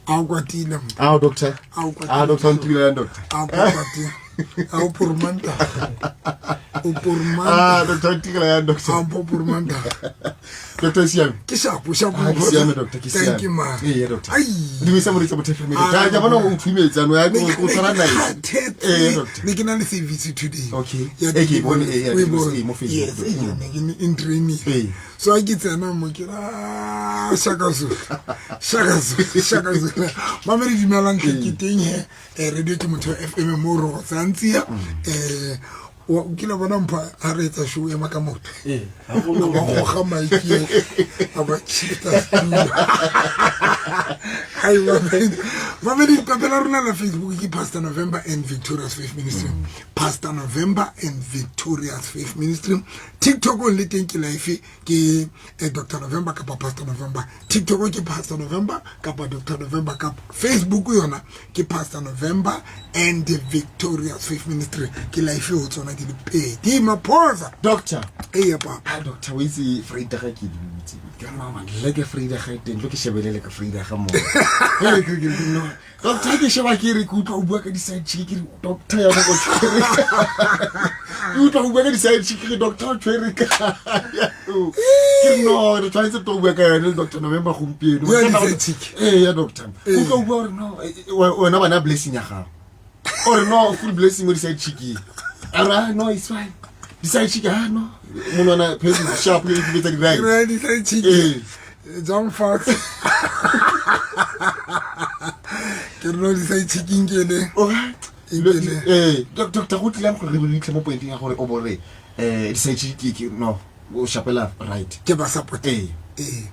A o kwatile mma. Ao doctor. A o kwatile. A doctor ntumela yang doctor. A o kwatile. A o poromanta. O poromanta. Ah doctor ntumela yang doctor. A o poromanta. Doctor siame. Ke shapo shapo. Ah, ke siame doctor ke siame. Thank you ma. Ee doctor. Ai. Dumisa moritsa bothefo mele. Ka ke bona o thumetsa no ya o tshwana nae. Ee doctor. Ne ke na le service today. Okay. Ya Eh, ke e bone, eh, ya O e ke bone. e mo Facebook. Yes, eh, ne ke ne in training. Ee. So a ke tsena mo ke ra shaka zulu. Shaka zulu, shaka zulu. Mamedi dumelang tle ke teng he. Eh, radio ke motho FM mo ro tsantsia. Eh o kile bona mpha a re etsa show ema ka motho. Ee, A ba goga maiki a ba tšheta setulo. Ai, mamedi. Mamedi papela rona la Facebook ke Pastor November and Victorious Faith Ministry. Pastor November and Victorious Faith Ministry. TikTok le teng ke life ke Dr November kapa Pastor November. TikTok ke Pastor November kapa Dr November, kapa Facebook yona ke Pastor November and the Victorious Faith Ministry. Ke life ho tsona di le pedi. Maphosa. Doctor. Eya papa. Ah doctor o itse Frida ga ke dutse. Ke mama le ke Frida ga teng lo ke shebelele ka Frida ga mo. Ke ke ke no. Doctor ke sheba ke re ke utlwa o bua ka di-side chick ke re doctor ya mo o tshwere. Ke utlwa o bua ka di-side chick ke re doctor o tshwere ka. Ke re no re tshwanetse to bua ka yone le Doctor November gompieno. Ya di-side chick. Ee ya doctor. O utlwa o bua gore no wena bana blessing ya gago. Or no full blessing mo di-side chick. A re ah, no it's fine. Di-side chick ah no. Monwana person sharp le di betsa di-right. Re di side chick. Ee. Jang fatshe. Ke re no di side chicking ke le. Alright. Ebile- Eh, doctor go tlile gore re re mo pointeng ya gore o bore eh di side chick ke no o shapela right. Ke ba support. Ee. Eh.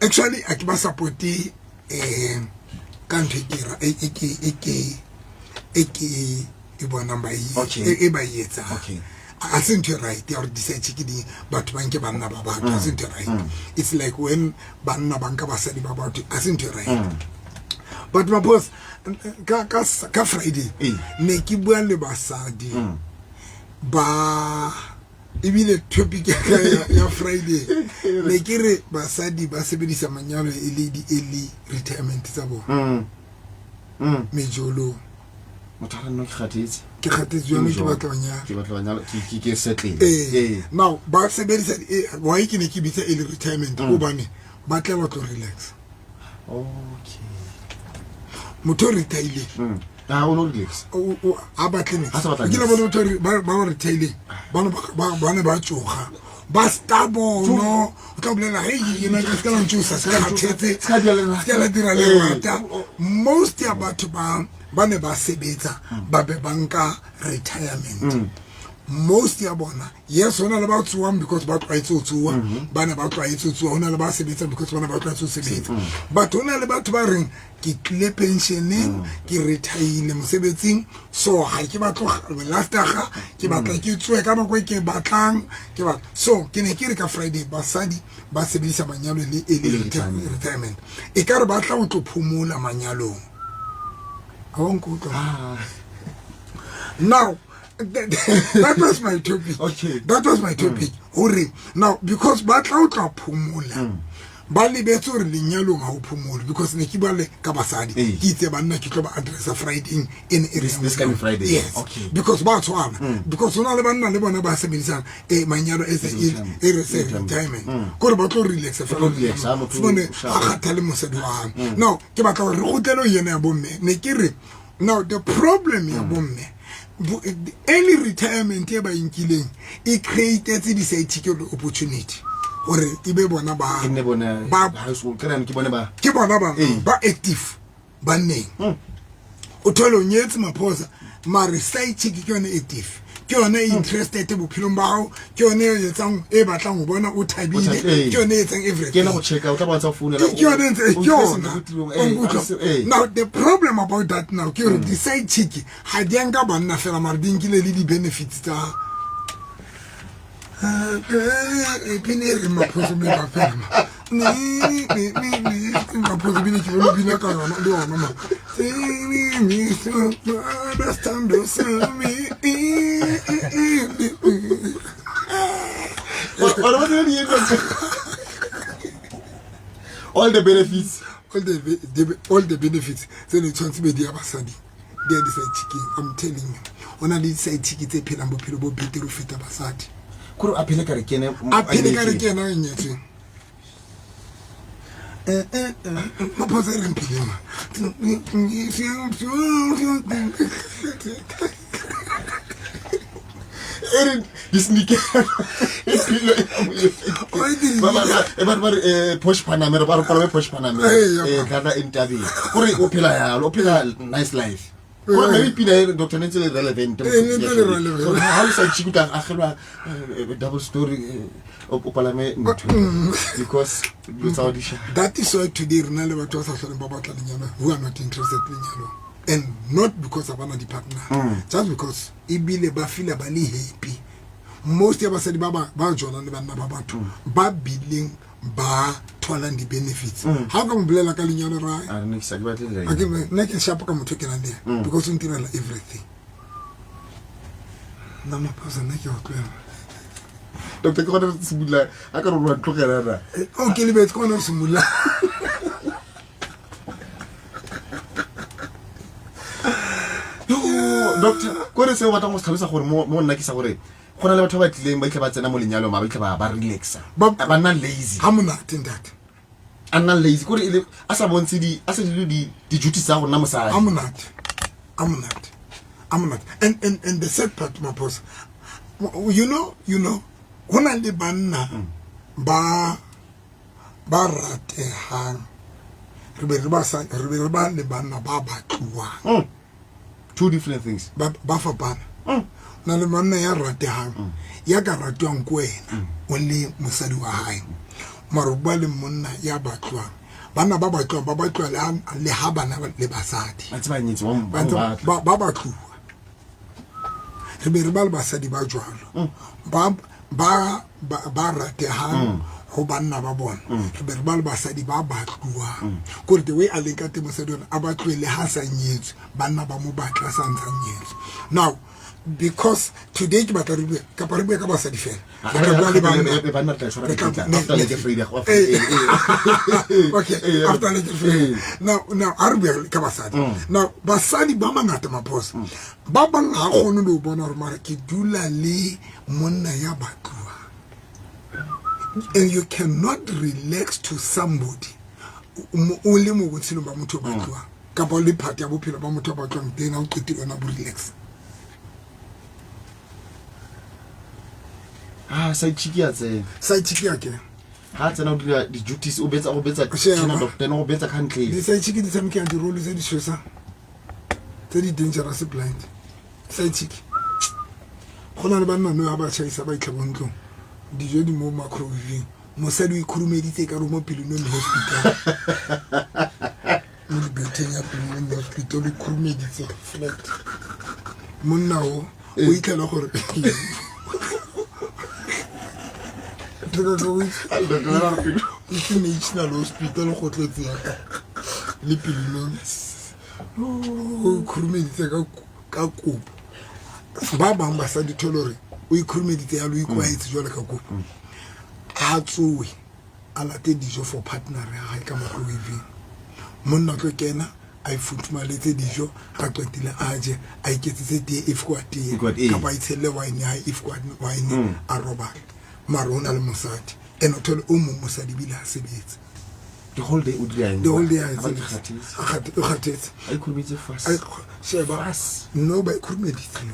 Actually a ke ba support eh ka ntho e ke ra e e ke e ke e ke e bonang ba e Okay. e ba e etsang. Okay. A se ntho e right ya gore di-side chick di batho ba nke banna ba batho, a se ntho e right. It's like when banna ba nka basadi ba batho, a se ntho e right. But maphosa ka ka ka Friday Ee. ne ke bua le basadi ba ebile topic ya ka ya Friday ne ke re basadi ba sebedisa manyalo e le di-early retirement tsa bona. Mejolong. Motho a re nna ke kgathetse. Ke kgathetse jwanong ke batla ho nyala. Ke batla ho nyala ke ke settle. Ee. Now ba sebedisa why ke ne ke bitsa early retirement hobane ba tla ba tlo relax. Okay. Motho o retire-ileng. Ah, o no relax. O a batle niks. Ha sa batla Ke niks. le bona motho ba ba retire-ileng. Ba ne ba ne ba tsoga. Ba stubborn. O tla bolela hey yena ke ska la ntsosa se kgathetse. Se ka dira lerata. Se ka la dira Ee. lerata. Most ya batho ba ba ne ba sebetsa ba be ba nka retirement. Most ya bona yes hona le ba tsoang because ba tlwaetse ho tsoa, ba ne ba tlwaetse ho tsoa, hona le ba sebetsang because ba ne ba tlwaetse ho sebetsa. But hona le batho ba reng ke tlile pensioneng, ke retire mosebetsing, so ha ke batle ho lastaga, ke batla ke tsoe ka nako e ke batlang, ke batla. So ke ne ke re ka Friday basadi ba sebedisa manyalo le early retirement. E ka re batla ho tlo phomola manyalong. Ha wa nkutlwa? Now that was my topic. Okay. That was my topic. Hore now because ba tla o tla phomola. Ba lebetse hore lenyalong ha o phomole because ne ke bua le ka basadi. Ee. Ke itse banna ke tlo ba addressa Friday in area. This coming Friday. Yes. Okay. Because ba tshwana. Because hona le banna le bona ba sebedisang manyalo as a Retirement. e re se retirement. Kore ba tlo relaxa Ba tlo relaxa, ha motho Fumane o sharp. a kgathale mosadi wa hae. Now ke batla hore re kgutlele ho yena ya bomme. Ne ke re now the problem ya bomme early retirement e ba inkileng e created di-side chick opportunity hore e be bona ba Ke nne bona ba household ke reng ke bone ba ke bona ba Ee. ba active banneng. O thole o nyetse maphosa mare side chick ke yone active, ke yone e interested bophelong ba hao, ke yone e etsang e batlang ho bona o thabile, Ee. ke yone e etsang everything. Ke ena go checka o tla ba tsa founela. Ke yone ntse ke yona. Ee, Nkutlwa? ee. Now the problem about that now ke hore di-side chick ha di a nka banna fela mare di nkile le di-benefits tsa pina e reng maphoso mme ba fela ma. Maphoso bile ke bone bina ka yona le yona ma. Sithando sami. Ore ba tsebe di eng, doctor? All the benefits. All the benefits tse ne tshwanetse be di ya basading, di ya di-side chickeng. I'm telling you, o na le di-side chick tse phelang bophelo bo betere ho feta basadi. Kore a phele ka re ke ene, a phele ka re ke ena o nyetsweng. Maphosa e reng pheleng. E re di-sneaker ba re Porsche Panamera, ba re palame Porsche Panamera, dlala entabeng, kore o phela yalo, o phela nice life. Kore maybe pina e doctor ne ntse le relevant. Ne ntse le relevant. Ha o sa itšhikuta agelwa double story, o palame ntho because dilo tsa go di sha. That is why today re na le batho ba sa tlholeng ba batla lenyalo, who are not interested lenyalong, and not because ga bana di-partner, just because ebile ba feela ba le happy. Most ya basadi ba ba jolang le banna ba batho ba bileng ba tholang di-benefits, ha o ka mo bolela ka lenyalo ra A re ne ke sa ke batle le a nna ke sharp ka motho o ke nang le ena because o ntirela everything. Nna Maphosa, nna ke a o tlohela. Doctor, ke gone re simolola a ka re wa ntlogela na? O ke lebetse ke gone re simolola. Yo, doctor, kore se o batlang go se tlhalosa gore mo nna ke sa gore go na le batho ba ba tlileng ba itlha ba tsena mo lenyalong, ba itlha ba relaxa, ba nna lazy. Ha monate, ntate. A nna lazy, kore e le a sa bontshe di a sa dire di di-duty tsa go nna mosadi. Ha monate, ha monate, ha monate. And the sad part, Maphosa, you know ho na le banna ba ratehang, re be re ba sa re be re ba le banna ba batluwang. Two different things. Ba fapana. Na le monna ya ratehang, ya ka ratwang ke wena o le mosadi wa hae, mara o bua le monna ya batlwang. Banna ba batlwang ba batlwa le ha bana le basadi. Ba tse ba nyetse ba Ba ba ntse batla. ba batluwa. Re be re ba le basadi ba jwalo ba ratehang ho banna ba bona. Re be re ba le basadi ba batluwang, kore the way a leng ka teng mosadi ona a batluwe le ha sa nyetswe, banna ba mo batla sa ntsa nyetswe. Now because today ke batla re bue, kapa re bue ka basadi fela, re tla bua le banna. Banna re tla tshwara Re tla- diketla after le ke Friday. Okay, after le ke Friday. Now a re bue ka basadi. Now basadi ba mangata, Maphosa, ba bang ha kgone le ho bona hore mara ke dula le monna ya batluwang, and you cannot relax to somebody o le mo botshelong ba motho o batluwang, kapa o le part ya bophelo ba motho o batlwang, then ha o qetile ona bo relax. Ah, side chick ya tsena. Side chick ya kena. Ha tsena o dira di-duties, o betsa, go betsa. Sheba. Tjena, doctor ene go betsa country. Di-side chick di tshamekela di-role tse di tshosang, tse di dangerous, blind side chick. Go na le banna no ha ba tšhaisa ba itlha mo ntlong, dijo di mo microwaveng, mosadi o ikhurumeditse ka re mo Pelenomi Hospital, mo dibetheng ya Pelenomi Hospital, o ikhurumeditse flat. Monna o o itlhela gore itse National Hospital go tletse yaka le Pelenomi, o ikhurumeditse ka kopo. Ba bang basadi thole gore o ikhurumeditse yalo, o ikwaetse jwale ka kopo, a tsoe a late dijo for partner ya hae ka microwaveng. Monna o tlo kena a ifuthumaletse dijo, a qetile a je, a iketsetse tee if kwa tee, Kwa tee. kapa a itshelle wine ya hae if kwa wine, a robala. Mara o na le mosadi, and o thole o mong mosadi ebile ha sebetse. The whole day o dira eng? The whole day a A ba ke sebetse. kgathetse. O kgathetse. A ikhurumetse fast. Sheba. Fast. No, ba ikhurumeditse no.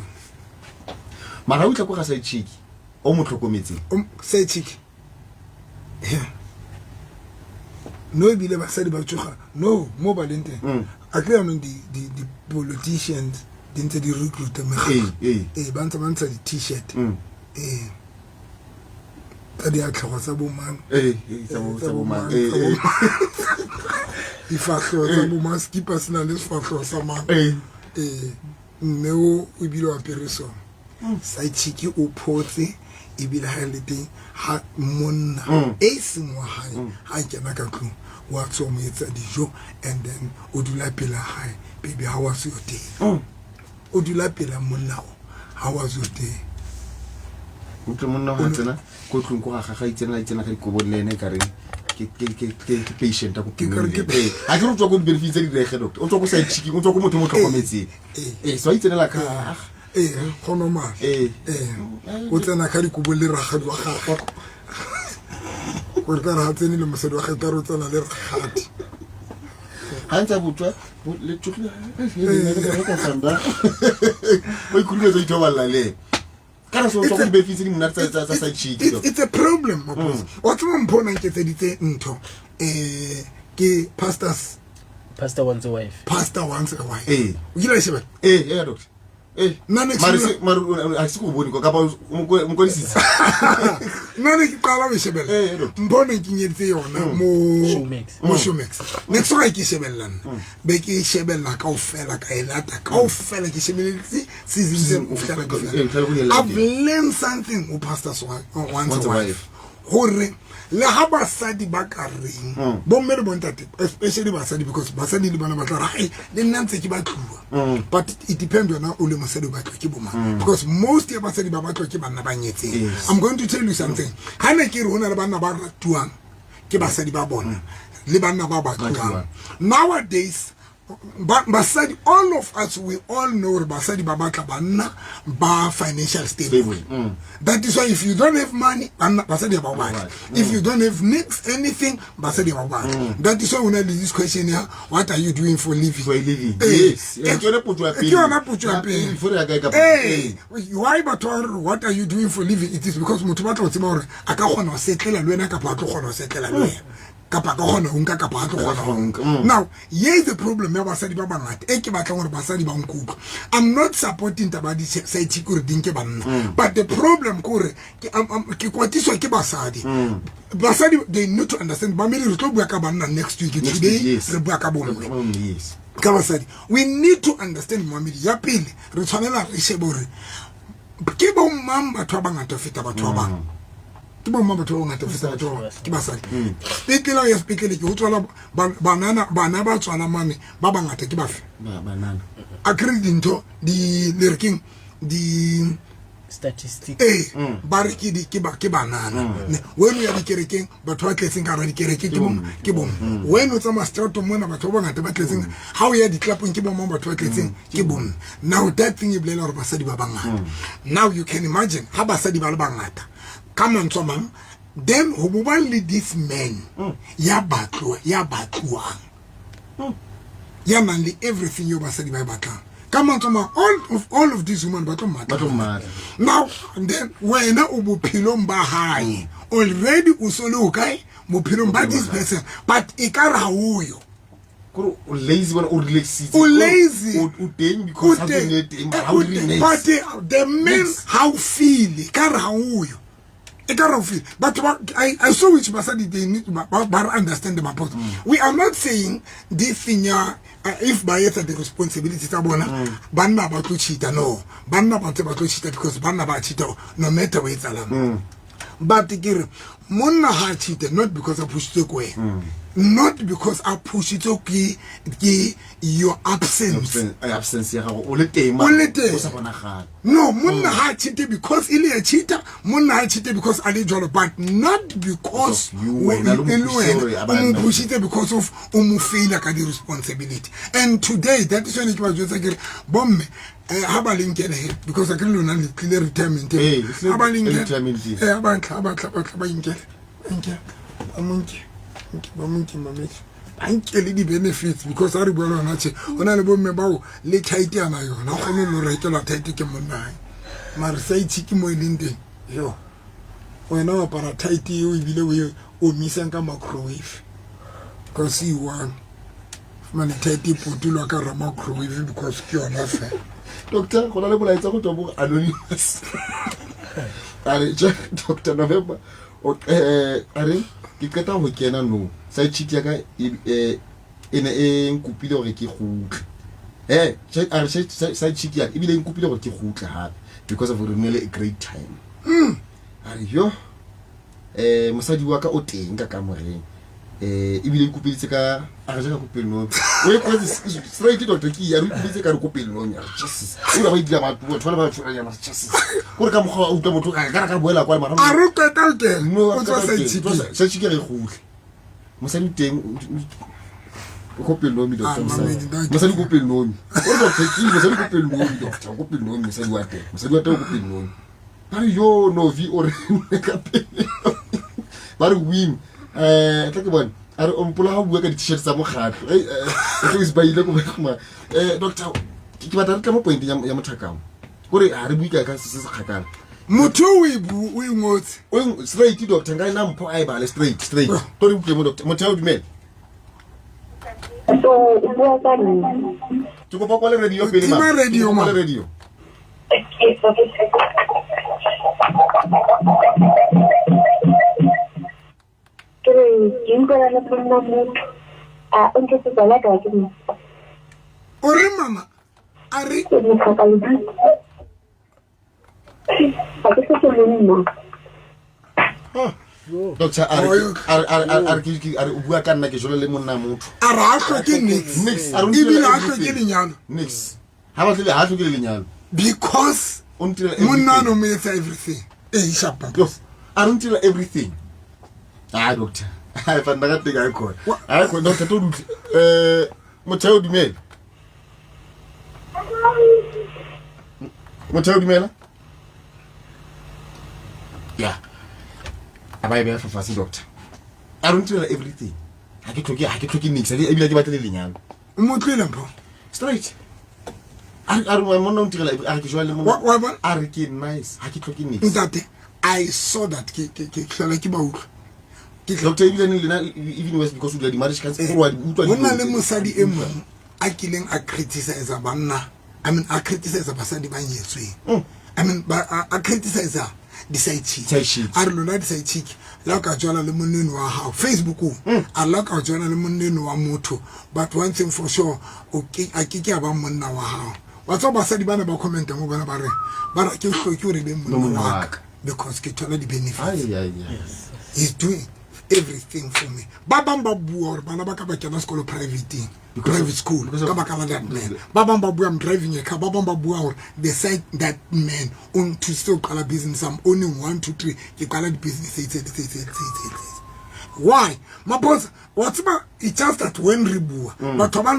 Mara o tla ko ga side chick o mo tlhokometseng. Side chick, yeah. No, ebile basadi ba tsoga no mo ba leng teng. A ke yanong di-politicians di ntse di recruita mekgatlo. Ee. Ee, ba ntse ba ntsha di-T-shirt, ee, tsa diatlhego tsa bomang. Ee, tsa Tsa bo bomang, mang. tsa bomang. Difatlhego tsa bomang, skipa se na le sefatlhego sa mang. Ee, mme o ebile o apere sona. Side chick o photse, ebile ha e le teng ha monna e seng wa hae ha kena ka tlung, wa tswa mo etsa dijo, and then o dula pela hae. Baby, ha wa se teng, o dula pela monna o, ha wa se teng. Utlwe, monna ga tsena ko tlong ko ga gaga, itsena ka dikobo le ene e kareng Ke patient ko ga ke re o tswa ko di-benefit tse di rege, doctor, o tswa ko side chicking, o tswa ko motho mo tlhokometseng. Ee, so a itsenela ka Ee, go normal. Ee, o tsena ka dikobo le ragadi wa gagwe, gore ka re ga tsene le mosadi wa gage, ka re o tsena le ragadi. Ga ntse a botswa le tsogile o ikhurumetsa, o ithobalela le ene ka re so tswa go di-benefit tse di monate tsa side chick. It's a problem, Maphosa. Wa tseba, mpho na nketseditse ntho, ke pastors Pastor Wants a Wife. Pastor Wants a Wife. O kile wa e shebella? Ee, doctor, ee. Nna ne ke Mare mare ha se ko bone kapa o mokwadisitse? Nna ne ke qala ho e shebella. Doctor. Mpho ne kenyeditse yona mo Showmax. Mo Showmax. Ne ke soka ke shebella, nna be ke e shebella kaofela, ka e lata kaofela, ke shebeletse season tse ho fihlela di Ee, ho fihlela ko di fela. I've learned something ho Pastor Once Once a a Wife, Wife. hore le ha basadi ba ka reng, bomme le bontate, especially basadi, because basadi le bona ba tla re, "Hai, le nna ntse ke batluwa." But it depend wena o le mosadi o batlwa ke bomang, because most ya basadi ba batlwa ke banna ba nyetseng. I'm going to tell you something. Ha ne ke re ho na le banna ba ratuwang ke basadi ba bona le banna ba batluwang. Batluwang. Nowadays basadi, all of us, we all know gore basadi ba batla banna ba financial stable. Stable. That is why if you don't have money, banna, basadi ha ba o batle. If you don't have nix anything, basadi ha ba o batle. That is why o na le this question ya "What are you doing for living?" For a living. Eh, Yes. Ke yona potso ya pele. Ke yona potso ya pele. Before ya kae kapa Ee, why batho ba re, "What are you doing for living?" It is because motho ba tla o tseba gore a ka kgona ho setlela le wena kapa a tlo kgona ho setlela le wena, kapa a ka kgona ho nka kapa a tlo kgona ho nka. Now here is the problem ya basadi ba bangata e ke batlang gore basadi ba nkutlwe. I'm not supporting taba ya di-side chick gore di nke banna, but the problem ke gore ke kwatiswa ke basadi. Basadi, they need to understand. Mamedi, re tlo bua ka banna next week. Next Today week, yes. re bua ka bomme. Yes. Ka basadi, we need to understand, mamedi, ya pele re tshwanela re shebe gore ke bomang batho ba bangata ho feta batho ba bang. Ke bomang batho ba bangata ho feta batho ba bang? Ke basadi. Sepetlele, o ya sepetlele, ke ho tswala banana, bana ba tswala mane ba bangata ke bafe? Banana. A kere dintho di le re keng di Statistics. Ee, ba re ke banana. Wena o ya dikerekeng, batho ba tletseng ka hara dikereke ke bomme, ke bomme. Wena o tsamaya seteratong mona, batho ba bangata ba tletseng. Ha o ya ditlapong, ke bomang batho ba tletseng? Ke bomme. Now that thing e bolela gore basadi ba bangata. Now you can imagine, ha basadi ba le bangata, ka mantswe a mang, then ho bo ba le this man ya batluwang, ya nang le everything eo basadi ba e batlang. Ka mantswe a mang, all of these women ba tlo mmatla. Ba tlo mmatla. Now then, wena o bophelong ba hae already, o so le o kae bophelong ba this person, but e ka re ha o yo. Kore o lazy bona, o relaxitse. O lazy. O teng because O ha teng. teng teng, mara ha o O dire teng. niks. But the man Niks. ha o feel ka re ha o yo, e ka re o feel batho ba. I saw which basadi, they need ba re understand the purpose. We are not saying this thing ya if ba etsa the responsibility tsa bona, banna ba tlo cheata. No, banna ba ntse ba tlo cheata, because banna ba cheata no matter o etsalang. But ke re monna ha cheat not because a pushitswe ke wena, not because a pushitswe ke your absence. Absence ya gago, o le teng. O le teng. O sa bonagala. No, monna ha cheat because e le a cheater. Monna ha cheat because a le jwalo, but not because Because you wena le mo e le pushitse hore wena a ba o mo nna. pushitse because of o mo faila ka di-responsibility. And today, that is when ke ba jwetsa ke re, bomme, ha ba le nkele he, because a ke re lona le tlile retirement. Ee, le tlile Ha ba le nkele retirement. Ha ba tla, ha ba tla, ba tla ba inkele, ba nkele, ba mo nke, nke ba mo nke, mamedi, ba nkele di-benefits, because ha re bua le yona tjhe, ho na le bomme bao le tight yana yona kgone lo rekelwa tight ke monnae, mare side ke mo e leng teng. Yo, wena o apara tight eo ebile o e omisang ka microwave, because e one fumane tight e potolwa ka hara microwave, because ke yona fela. Doctor, go na le molaetsa go tswa mo anonymous. A re, "Dr November o a re ke qeta ho kena no side chick ya ka e ne e nkopile hore ke kgutle. A re side chick ya ka ebile e nkopile hore ke kgutle hape because of re ne le a great time." A re yo, mosadi wa ka o teng ka kamoreng, ebile e kopeditse ka, a re ja ka kopelong o e kwetse straight. Doctor, ke ya re kopeditse ka re kopelong ya Jesus, o ba dira batho, batho ba le ba tshwara yana Jesus, gore ka mokgwa wa utlwa motho ka ka boela kwa mara. A re o qeta o kena No, o tswa side chick. Side chick re kgutle. Mosadi o teng o ko pelomi Ah, doctor mosadi. mamedi, doctor. Mosadi ko pelomi. O re doctor ke mosadi ko pelomi doctor ko pelomi mosadi wa teng. Mosadi wa teng o ko pelomi. Ba re yo Novi o re nne ka pele. Ba re win. Tla ke bone. A re o mpola ha o bua ka di-t-shirt tsa mokgatlo. Ei, o tlo isbaile ko ba. Doctor ke batla re tle mo pointeng ya mothakamo. Kore ha re bue ka se se kgakala. Motho o e bu o e ngotse. O straight doctor nka ena mpho a e bale straight straight. To re utlwe mo doctor. Motho o dumela. So o bua ka nna. Ke kopa kwale radio pele Tima ma. radio, Ke kopa ma. kwale radio. Ke re ke utlwana le monna motho a o ntlisetsa la ka ke mo O re mama a re ke mo tlhoka lebitso ga ke se ke monna. Doctor a re Oh, a re ke a re o bua ka nna ke jole le monna motho. A re a hloke nix. Nix a re o Ebile ntirela a hloke everything. lenyalo. Nix. Ha batle le ha hloke le lenyalo. Because O ntirela monna everything. no mo etsa everything. Eh shapa. Yo, a re o ntirela everything. Ah doctor. Ha fa nna ka teng ha e khona. Ha e khona doctor to dutle. Motho o dumela. Motho o dumela? Yeah. A ba e beha fa fatshe doctor. A re o ntirela everything. Ha ke tlhoke nix, ebile ha ke batle le lenyalo. O mo utlwile mpho. Straight. A re monna o ntirela a re ke jwale le monna. Wa bona? A re ke nice, ha ke tlhoke nix. Ntate, I saw that ke ke ke hlola ke ba utlwa. Ke Doctor ebile ne lena even worse because o dula di-marriage council gore wa di utlwa ho na dilo le tse. mosadi e mong a kileng a criticize banna. I mean a criticize basadi ba nyetsweng. I mean ba a criticize di-side chick. Side chick. A re lona di-side chick la o ka jwala le monneno wa hao Facebookong. A la o ka jwala le monneno wa motho, but one thing for sure o ke a ke ke a ba monna wa hao. Wa tseba basadi bana ba commenta mo bona ba re ke hloke hore e be monna Monna wa wa ka ka. because ke thola di-benefits. Ai, ai, ai. He's doing everything for me. Ba bang ba bua hore bana ba ka ba kena sekolo privateng, private school because ka baka la that man. Ba bang ba bua I'm driving a car. Ba bang ba bua hore the side that man o nthusitse ho qala business. I'm owning 1 2 3 ke qala di-business tse tse tse tse tse tse. Why? Maphosa wa tseba it's just that when re bua batho ba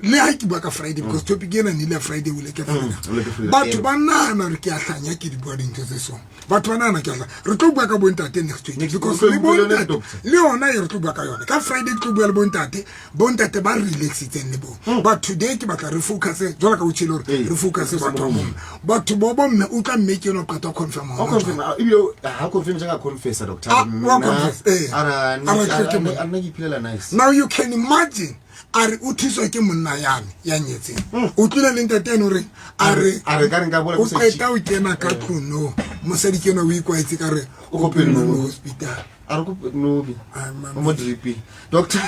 le ha ke bua ka Friday because topic ena ne ile ya Friday o ile ke Friday. O ile ke Friday. Batho ba nahana hore ke a hlanya ke di bua dintho tse so. Batho ba nahana ke a hlanya. Re tlo bua ka bontate next week Next because week, le o tlo bua le yone, bontate doctor. le yona e re tlo bua ka yona. Ka Friday ke tlo bua le bontate, bontate ba relaxitseng le bona. But today ke batla re focus jwalo ka o tjhele hore Ee, re focus focus batho ba mo bomme. Batho ba bomme o tla mme ke yena o qeta ho confirm O hona confirm, jwale. ebile ha confirm tje ka confessa doctor. Ah, wa confess, eh. A re A re hloke monna. a nna ke iphelela nice. Now you can imagine a re o thuswa ke monna yane ya nyetseng. O tlile le ntate ene o reng a re A re ka re nka bola o ko side qeta o kena ka tlung no mosadi ke ena o ikwaetse ka re O ko Pelnomi. hospital. A re ko Nobi. Ai, mama. O mo dripping. Doctor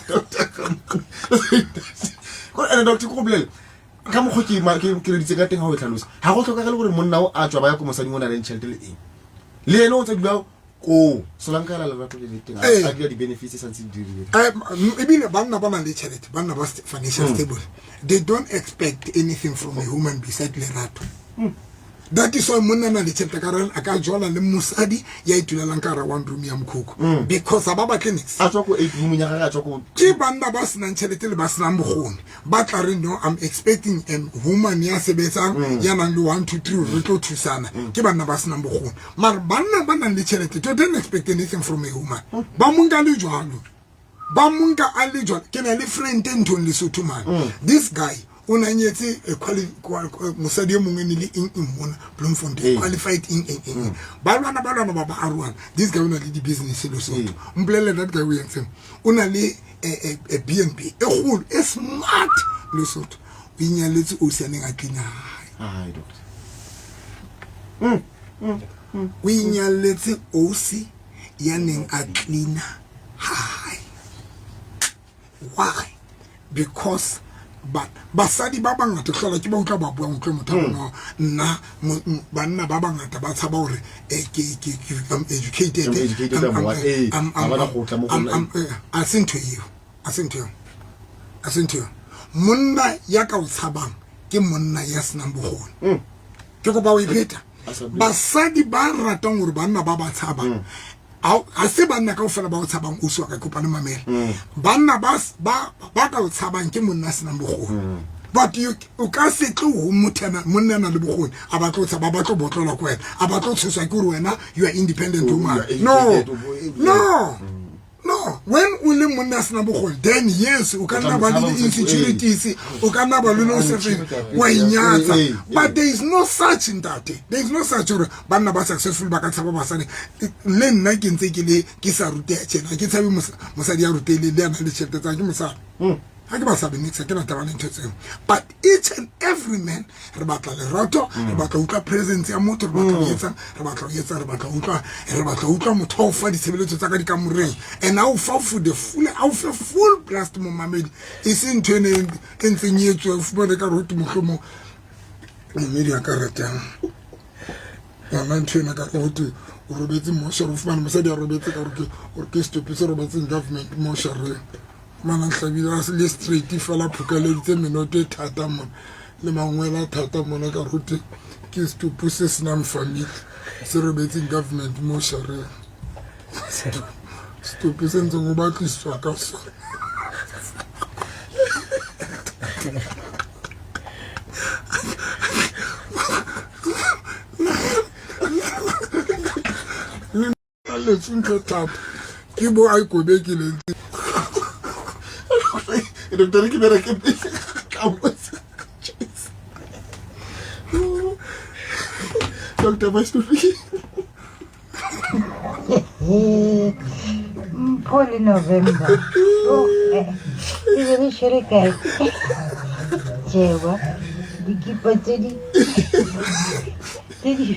doctor. Ko ene doctor ko bolele. Ka mokgwa ke ke reditse ka teng ha o e tlhalosa. Ha go tlhokagale gore monna o a tswa ba ya ko mosading o na leng tjhelete le eng. Le ene o tsa dula koo. Solanka ela lerato le le teng. Ee. A dula di-benefits tse santse di dirile. Ebile banna ba nang le tjhelete, banna ba financial stable, they don't expect anything from a human beside lerato. That is why monna na le tjhelete ka re a ka jwala le mosadi ya itulelang ka hara one room ya mokhukhu because ha ba batle niks. A tswa ko eight room ya gagwe a tswa ko Ke banna ba senang tjhelete le ba senang bokgoni ba tla re no I'm expecting a woman ya sebetsang ya nang le 1 2 3 re tlo thusana. Ke banna ba senang bokgoni. Mara banna ba nang le tjhelete they don't expect anything from a woman. Ba mo nka le jwalo. Ba mo nka a le jwalo. Ke na le friend e nthong Lesotho mane. This guy o na nyetse a mosadi e mongwe ne le eng eng mona Bloemfontein, Ee. qualified eng eng eng. Ba lwana ba lwana ba ba arohana. This guy o na le di-business Lesotho. Mpolelle that guy o entseng. O na le a B&B e kgolo e smart Lesotho. O inyaletse o sianeng a cleaner hae. Ai doctor. O inyaletse ausi ya neng a cleaner hae. Why? Because basadi ba bangata hlola ke ba utlwa ba buang utlwe motho a bona nna banna ba bangata ba tshaba hore ke I'm educated, I'm educated, I'm what? Ha ba na kgotla mo go nna. A se ntho eo, a se ntho eo, a se ntho eo. Monna ya ka o tshabang ke monna ya senang bokgoni. Ke kopa o e pheta. A sa bue. Basadi ba ratang hore banna ba ba tshaba, Ha se banna kaofela ba o tshabang, ausi wa ka, ke kopa le mamele. Banna ba ka o tshabang ke monna a senang bokgoni. But you o ka se tlo ho motho monna a nang le bokgoni, a batlo o tshaba, a batlo botlolwa ke wena, a batlo tshoswa ke hore wena you are independent woman. No, no, no. When o le monna a sena bokgoni, then yes, o ka nna ba le di-insecurities, o ka nna ba le lo sefeng, wa inyatsa. But there is no such, ntate, there is no such hore banna ba successful ba ka tshaba basadi. Le nna ke ntse ke le ke sa ruteha tjena, ke tshabe mosadi ya rutehileng le a nang le tjhelete tsa ke mosadi. Ha ke ba sabe niks, ha ke na taba le ntho tseo. But each and every man, re batla lerato, re batla ho utlwa presence ya motho, re batla ho etsang, re batla ho etsa, re batla ho utlwa, re batla ho utlwa motho a o fa ditshebeletso tsa ka dikamoreng, and a o fa for the full, a o fe full blast, momamedi. E se ntho ene e ntseng e etswa, o fumane ka re hote mohlomong momedi a ka ratang yona ntho ena, ka hote o robetse moshare, o fumane mosadi a robetse ka hore ke setopo se robetseng government moshareng. Mana hlabile a le straight fela, phukaleditse menoto e thata mona le mangwele a thata mona, ka rote ke setopo se senang family se robetseng government moshareng, setopo se ntseng o batlisiswa ka sona. Letse ntho thata ke bo a ikobekile. Doctor, ke bereke pele ka botsa. Doctor, ba stupid. Mpho le November. Oh, e be re šere kae? Jewa dikipa tse di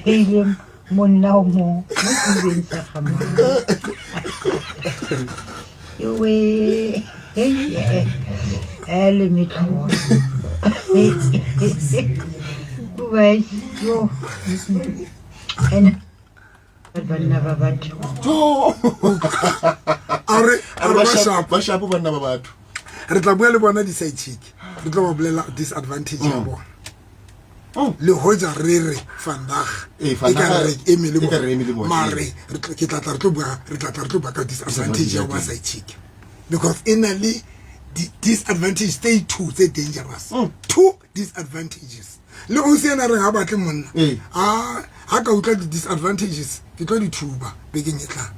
beilweng monna o mong mo sebeng sa gamang. Ewe, le metlholo. Bye. Yo. And banna ba batho. A re ba sharp. Ba sharp banna ba batho. Re tla bua le bona di-side chick, re tlo ba bolela disadvantage ya bona, le hoja re re vandag Eh, e ka vandag re eme le e ka re eme le bona, bona, mare ke tla tla re tlo bua, re tla tla re tlo bua ka disadvantage ya ho ba side chick, because e na le disadvantage tse two tse dangerous, two disadvantages. Le o se ena reng ha batle monna, a ha ka utlwa di-disadvantages, ke tlo di thuba bekeng e tlang.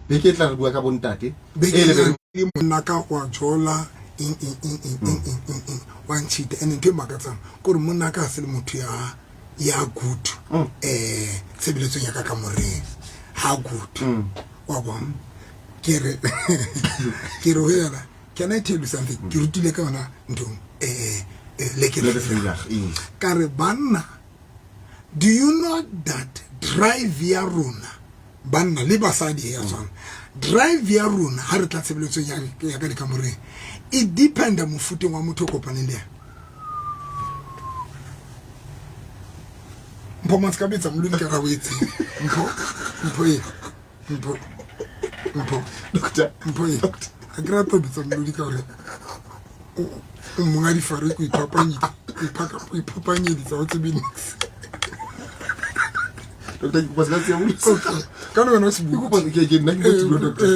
Beke e tla re bua ka bontate. Beke Eh, le e tlang, monna ka wa jola eng eng eng eng eng eng eng eng, wa ntšhita. And ntho e makatsang ke gore monna ka ha se le motho ya good tshebeletsong ya ka kamoreng, ha good. Wa bona, ke re ho yena, can I tell you something? Ke rutile ka yona nthong Leke Leke. Vrydag, ee. Ka re, banna, do you know that drive ya rona banna le basadi ya tshwana, drive ya rona ha re tla tshebeletsong ya ka dikamoreng e dependa mofuteng wa motho o kopaneng le yena? Mpho man se ka betsa molodi ka ra o etseng. Mpho, mpho e mpho, mpho. Doctor. Mpho e ha ke rata ho betsa molodi ka hore o monga difariki, o iphapanyeditsa, o tsebe niks. Doctor, ke kopa se ka tseya molodi. Okay, ka le wena o se Ke bue. kopa ke nna ke botile, doctor.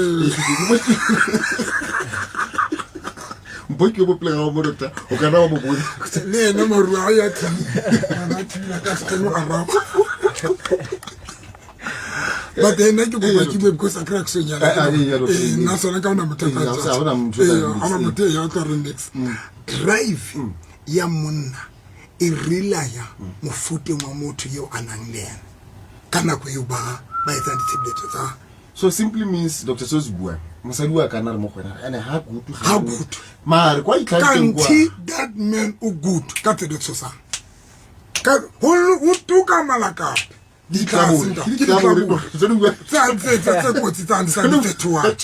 Mpho ke mo pele ga mo, doctor, o ka nna wa mo botsa. Le ena maru a ya thibile, a thibile ka se kgone ho araba, but ena ke kopa ke bue because a kry-a ke sonyana. Nna sona ka ona motho a Eh, ha hona motho o tla ha hona motho ya tla re next drive ya monna e relaya mofuteng wa motho eo a nang le ena ka nako eo ba etsang ditshebeletso tsa. So simply means, doctor, se o se buang, mosadi wa kana re mo go wena ene ha good. Ha good. Mare kwa itlhang teng kwa. Kanti that man o good ka tsela e tshosang, ka ho tuka malakape. Ditlabore. Ke ditlabore. Tse kotsi tsane tse thoang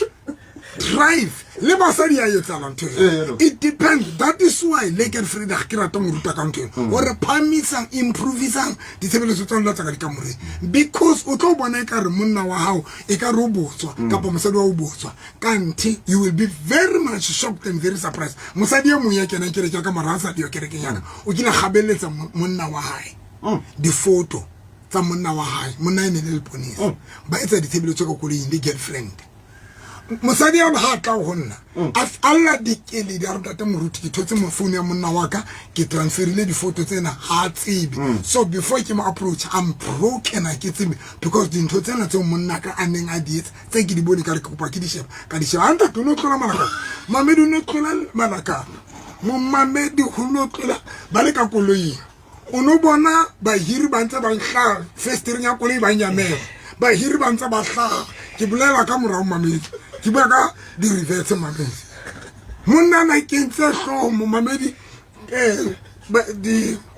drive le basadi ya etsahala ntho eo. It depends. That is why Lekker Vrydag ke ratang ho ruta ka ntho eno, hore phahamisang, improvisang ditshebeletso tsa lona tsa ka dikamoreng, because o tlo bona ekare monna wa hao e ka re o botswa kapa mosadi wa o botswa, kanthe you will be very much shocked and very surprised. Mosadi e mong ya kenang kereke ya ka, mara a sa leyo kerekeng ya ka, o kile kgabeletsa monna wa hae difoto. tsa monna wa hae. Monna e ne le leponesa, ba etsa ditshebeletso ka koloing le girlfriend. Mosadi ya ha tla ho nna, a lla dikeledi, a re, "Ntate moruti, ke thotse mo phone ya monna wa ka, ke transferile difoto tsena, ha a tsebe. So before ke mo approach, I'm broken, ha ke tsebe, because dintho tsena tseo monna ka a neng a di etsa, tse ke di bone, ka re ke kopa ke di sheba, ka di sheba." A ntate, o no tlola malaka, mamedi, o no tlola malaka, momamedi, ho no tlola ba le ka koloing. O no bona bahiri ba ntse ba hlaha festereng ya koloi, ba nyamela, bahiri ba ntse ba hlaha. Ke bolela ka morao, mamedi, ke bua ka di-reverse, mamedi. Monna na kentse hlooho, momamedi, um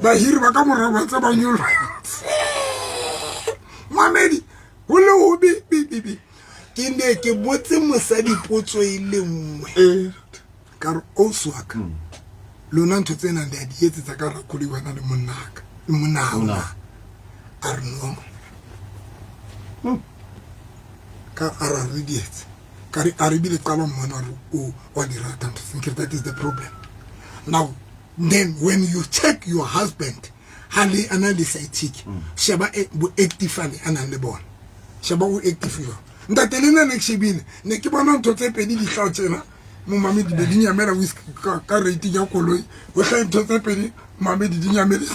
bahiri ba ka morao ba ntse ba nyoloha, mamedi, ho le ho bi bi bi bi. Ke ne ke botse mosadi potso e le nngwe, ka re, "Ausi wa ka, lona ntho tsena le a di etsetsa ka rakoloi, wena le monnaka le monna hao na?" A re, "No." Ka a re, "Re di etse." Ka re, a re bile qala mmona re o wa di rata ntho tsena. Ke re, "That is the problem now. Then when you check your husband, ha le ana le side chick, sheba bo active a le a nang le bona, sheba o active jwang." Ntate, le nna ne ke shebile, ne ke bona ntho tse pedi di hlaha tjena, momamedi, be di nyamela whisky ka rating ya koloi. Ho hlahe ntho tse pedi, mamedi, di nyamele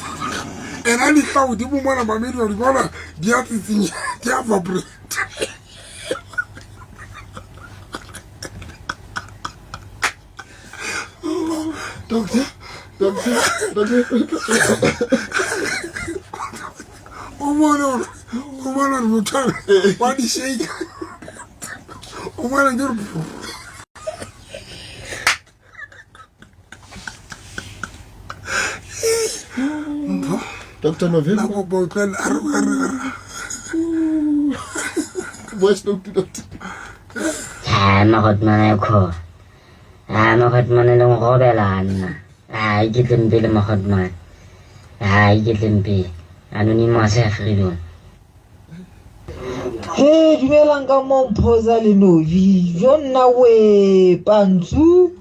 ena di hlaha hodimo mona, mamedi, wa di bona di a tsitsinya, di a vibrate. Doctor, doctor, doctor. O bone gore motho a wa di shake, o bona ke re. Mpho. Dr. November. Nako bo utlwela, a re. Voice note to doctor. Ha magotmane e khona, ha magotmane le nrobela nna, ha ke tleng pele magotmane, ha ke tleng pele. Anonymous ya Freedom. He, dumelang ka mo Mphoza le Novi. Jo nna we pantsu,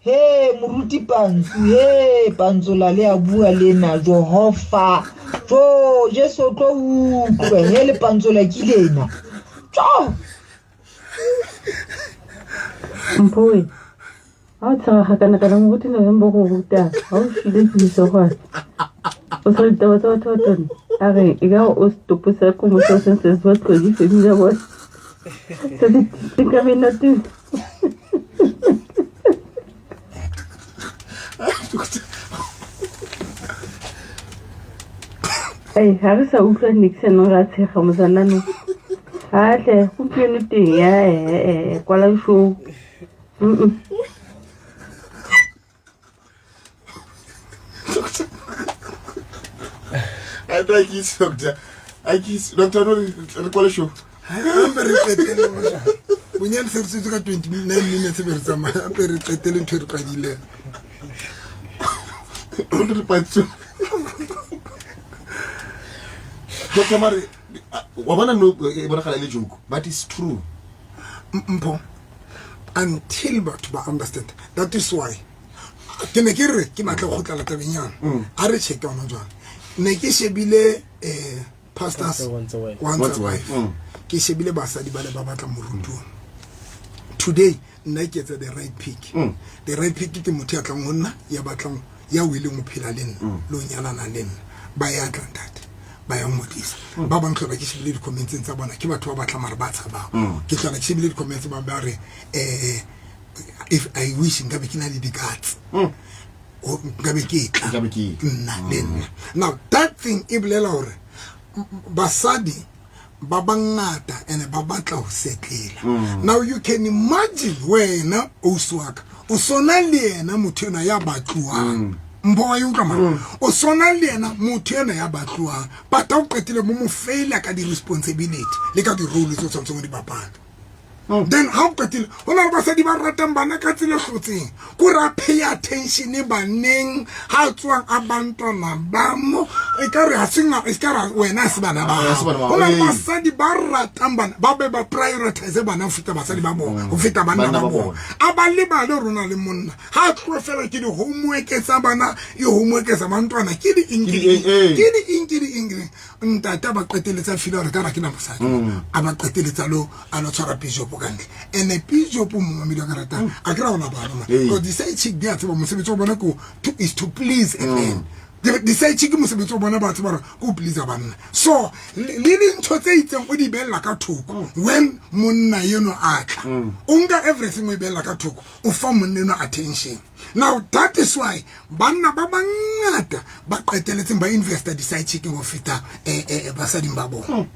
he moruti pantsu, he pantsola le a bua le na Jehova, jo Jesu tlo utlwe, he le pantsola ke lena jo. Mphoe, ga o tshega kana kana moruti November go ruta ga o šile ke lesogwane o sa ditaba tsa batho ba tone a re e ka o setopo sa ko moso se se ba tlodi family ya bone se se ka bena teng. Ai, ga re sa utlwa nixon ra tshega mosanano atle gompieno teng ya ee kwala show. I try kiss doctor. I kiss doctor, no re kwale show. Ampe re qetele bonyane, se re setse ka 29 minutes be re tsamaya. Ampe re qetele ntho e re qadileng. O re patso. Doctor, mare wa bona, no e bonagala e le joke, but it's true. Mpho, until batho ba understand, that is why ke ne ke re ke batla go kgutlela tabeng yana. A re check yona jwang. Ne ke shebile pastors Pastor wants a wife. Wants Wants a a wife. wife. Ke shebile basadi ba le ba batla morutuong. Today nna ke etsa the right pick. The right pick ke motho ya tlang ho nna, ya batlang, ya willing ho phela le nna le ho nyalana le nna. Ba ya tla, ntate, ba ya ngodisa. Ba bang tlhola ke shebile di-commentseng tsa bona, ke batho ba batla mare ba tshabang. Ke tlhola ke shebile di-comments ba ba re, "If I wish nkabe ke na le di-guts, nkabe ke tla." Nkabe ke tla. Nna le nna now that thing e bolela hore basadi ba bangata ene ba batla ho setlela. Now you can imagine wena, ausi wa ka, o sona le yena motho ena ya batluwang. Mpho, wa e utlwa mara o sona le yena motho ena ya batluwang, but ha o qetile mo mo faila ka di-responsibility le ka di-role tse o tshwanetseng o di bapala. Then ha o qetile, ho na le basadi ba ratang bana ka tsela e hlotseng, ko re a pay attention baneng, ha a tswang a bantwana ba mo e ka re ha se e ka re wena ha se bana ba Ha se bana ba hao. Ho na le hao, ee. basadi ba ratang bana, ba be ba prioritize bana ho feta basadi ba bona, ho feta banna Banna ba ba bona. bona. A ba lebale hore o na le monna. Ha a tloha fela ke di-homework tsa bana, e homework tsa bantwana, ke di eng, ke Ke di di eng, eng, ee. ke di eng, ke di eng, ke di eng. Ntate a ba qetelletsa a feel hore ka re ha ke na mosadi. A ba qetelletsa a lo tshwara bishop ka ntle. And-e bishop momamedi wa ka ratang, a ke ra ona bana man. Ee. Because di-side chick di a tseba mosebetsi wa bona ke is to please a man. Di-side chick mosebetsi wa bona ba tseba hore ke ho please banna. So le dintho tse itseng o di behella ka thoko when monna eno a tla. O nka everything o e behella ka thoko, o fa monna eno attention. Now that is why banna ba bangata ba qetelletseng ba investa di-side chick ho feta basading ba bona.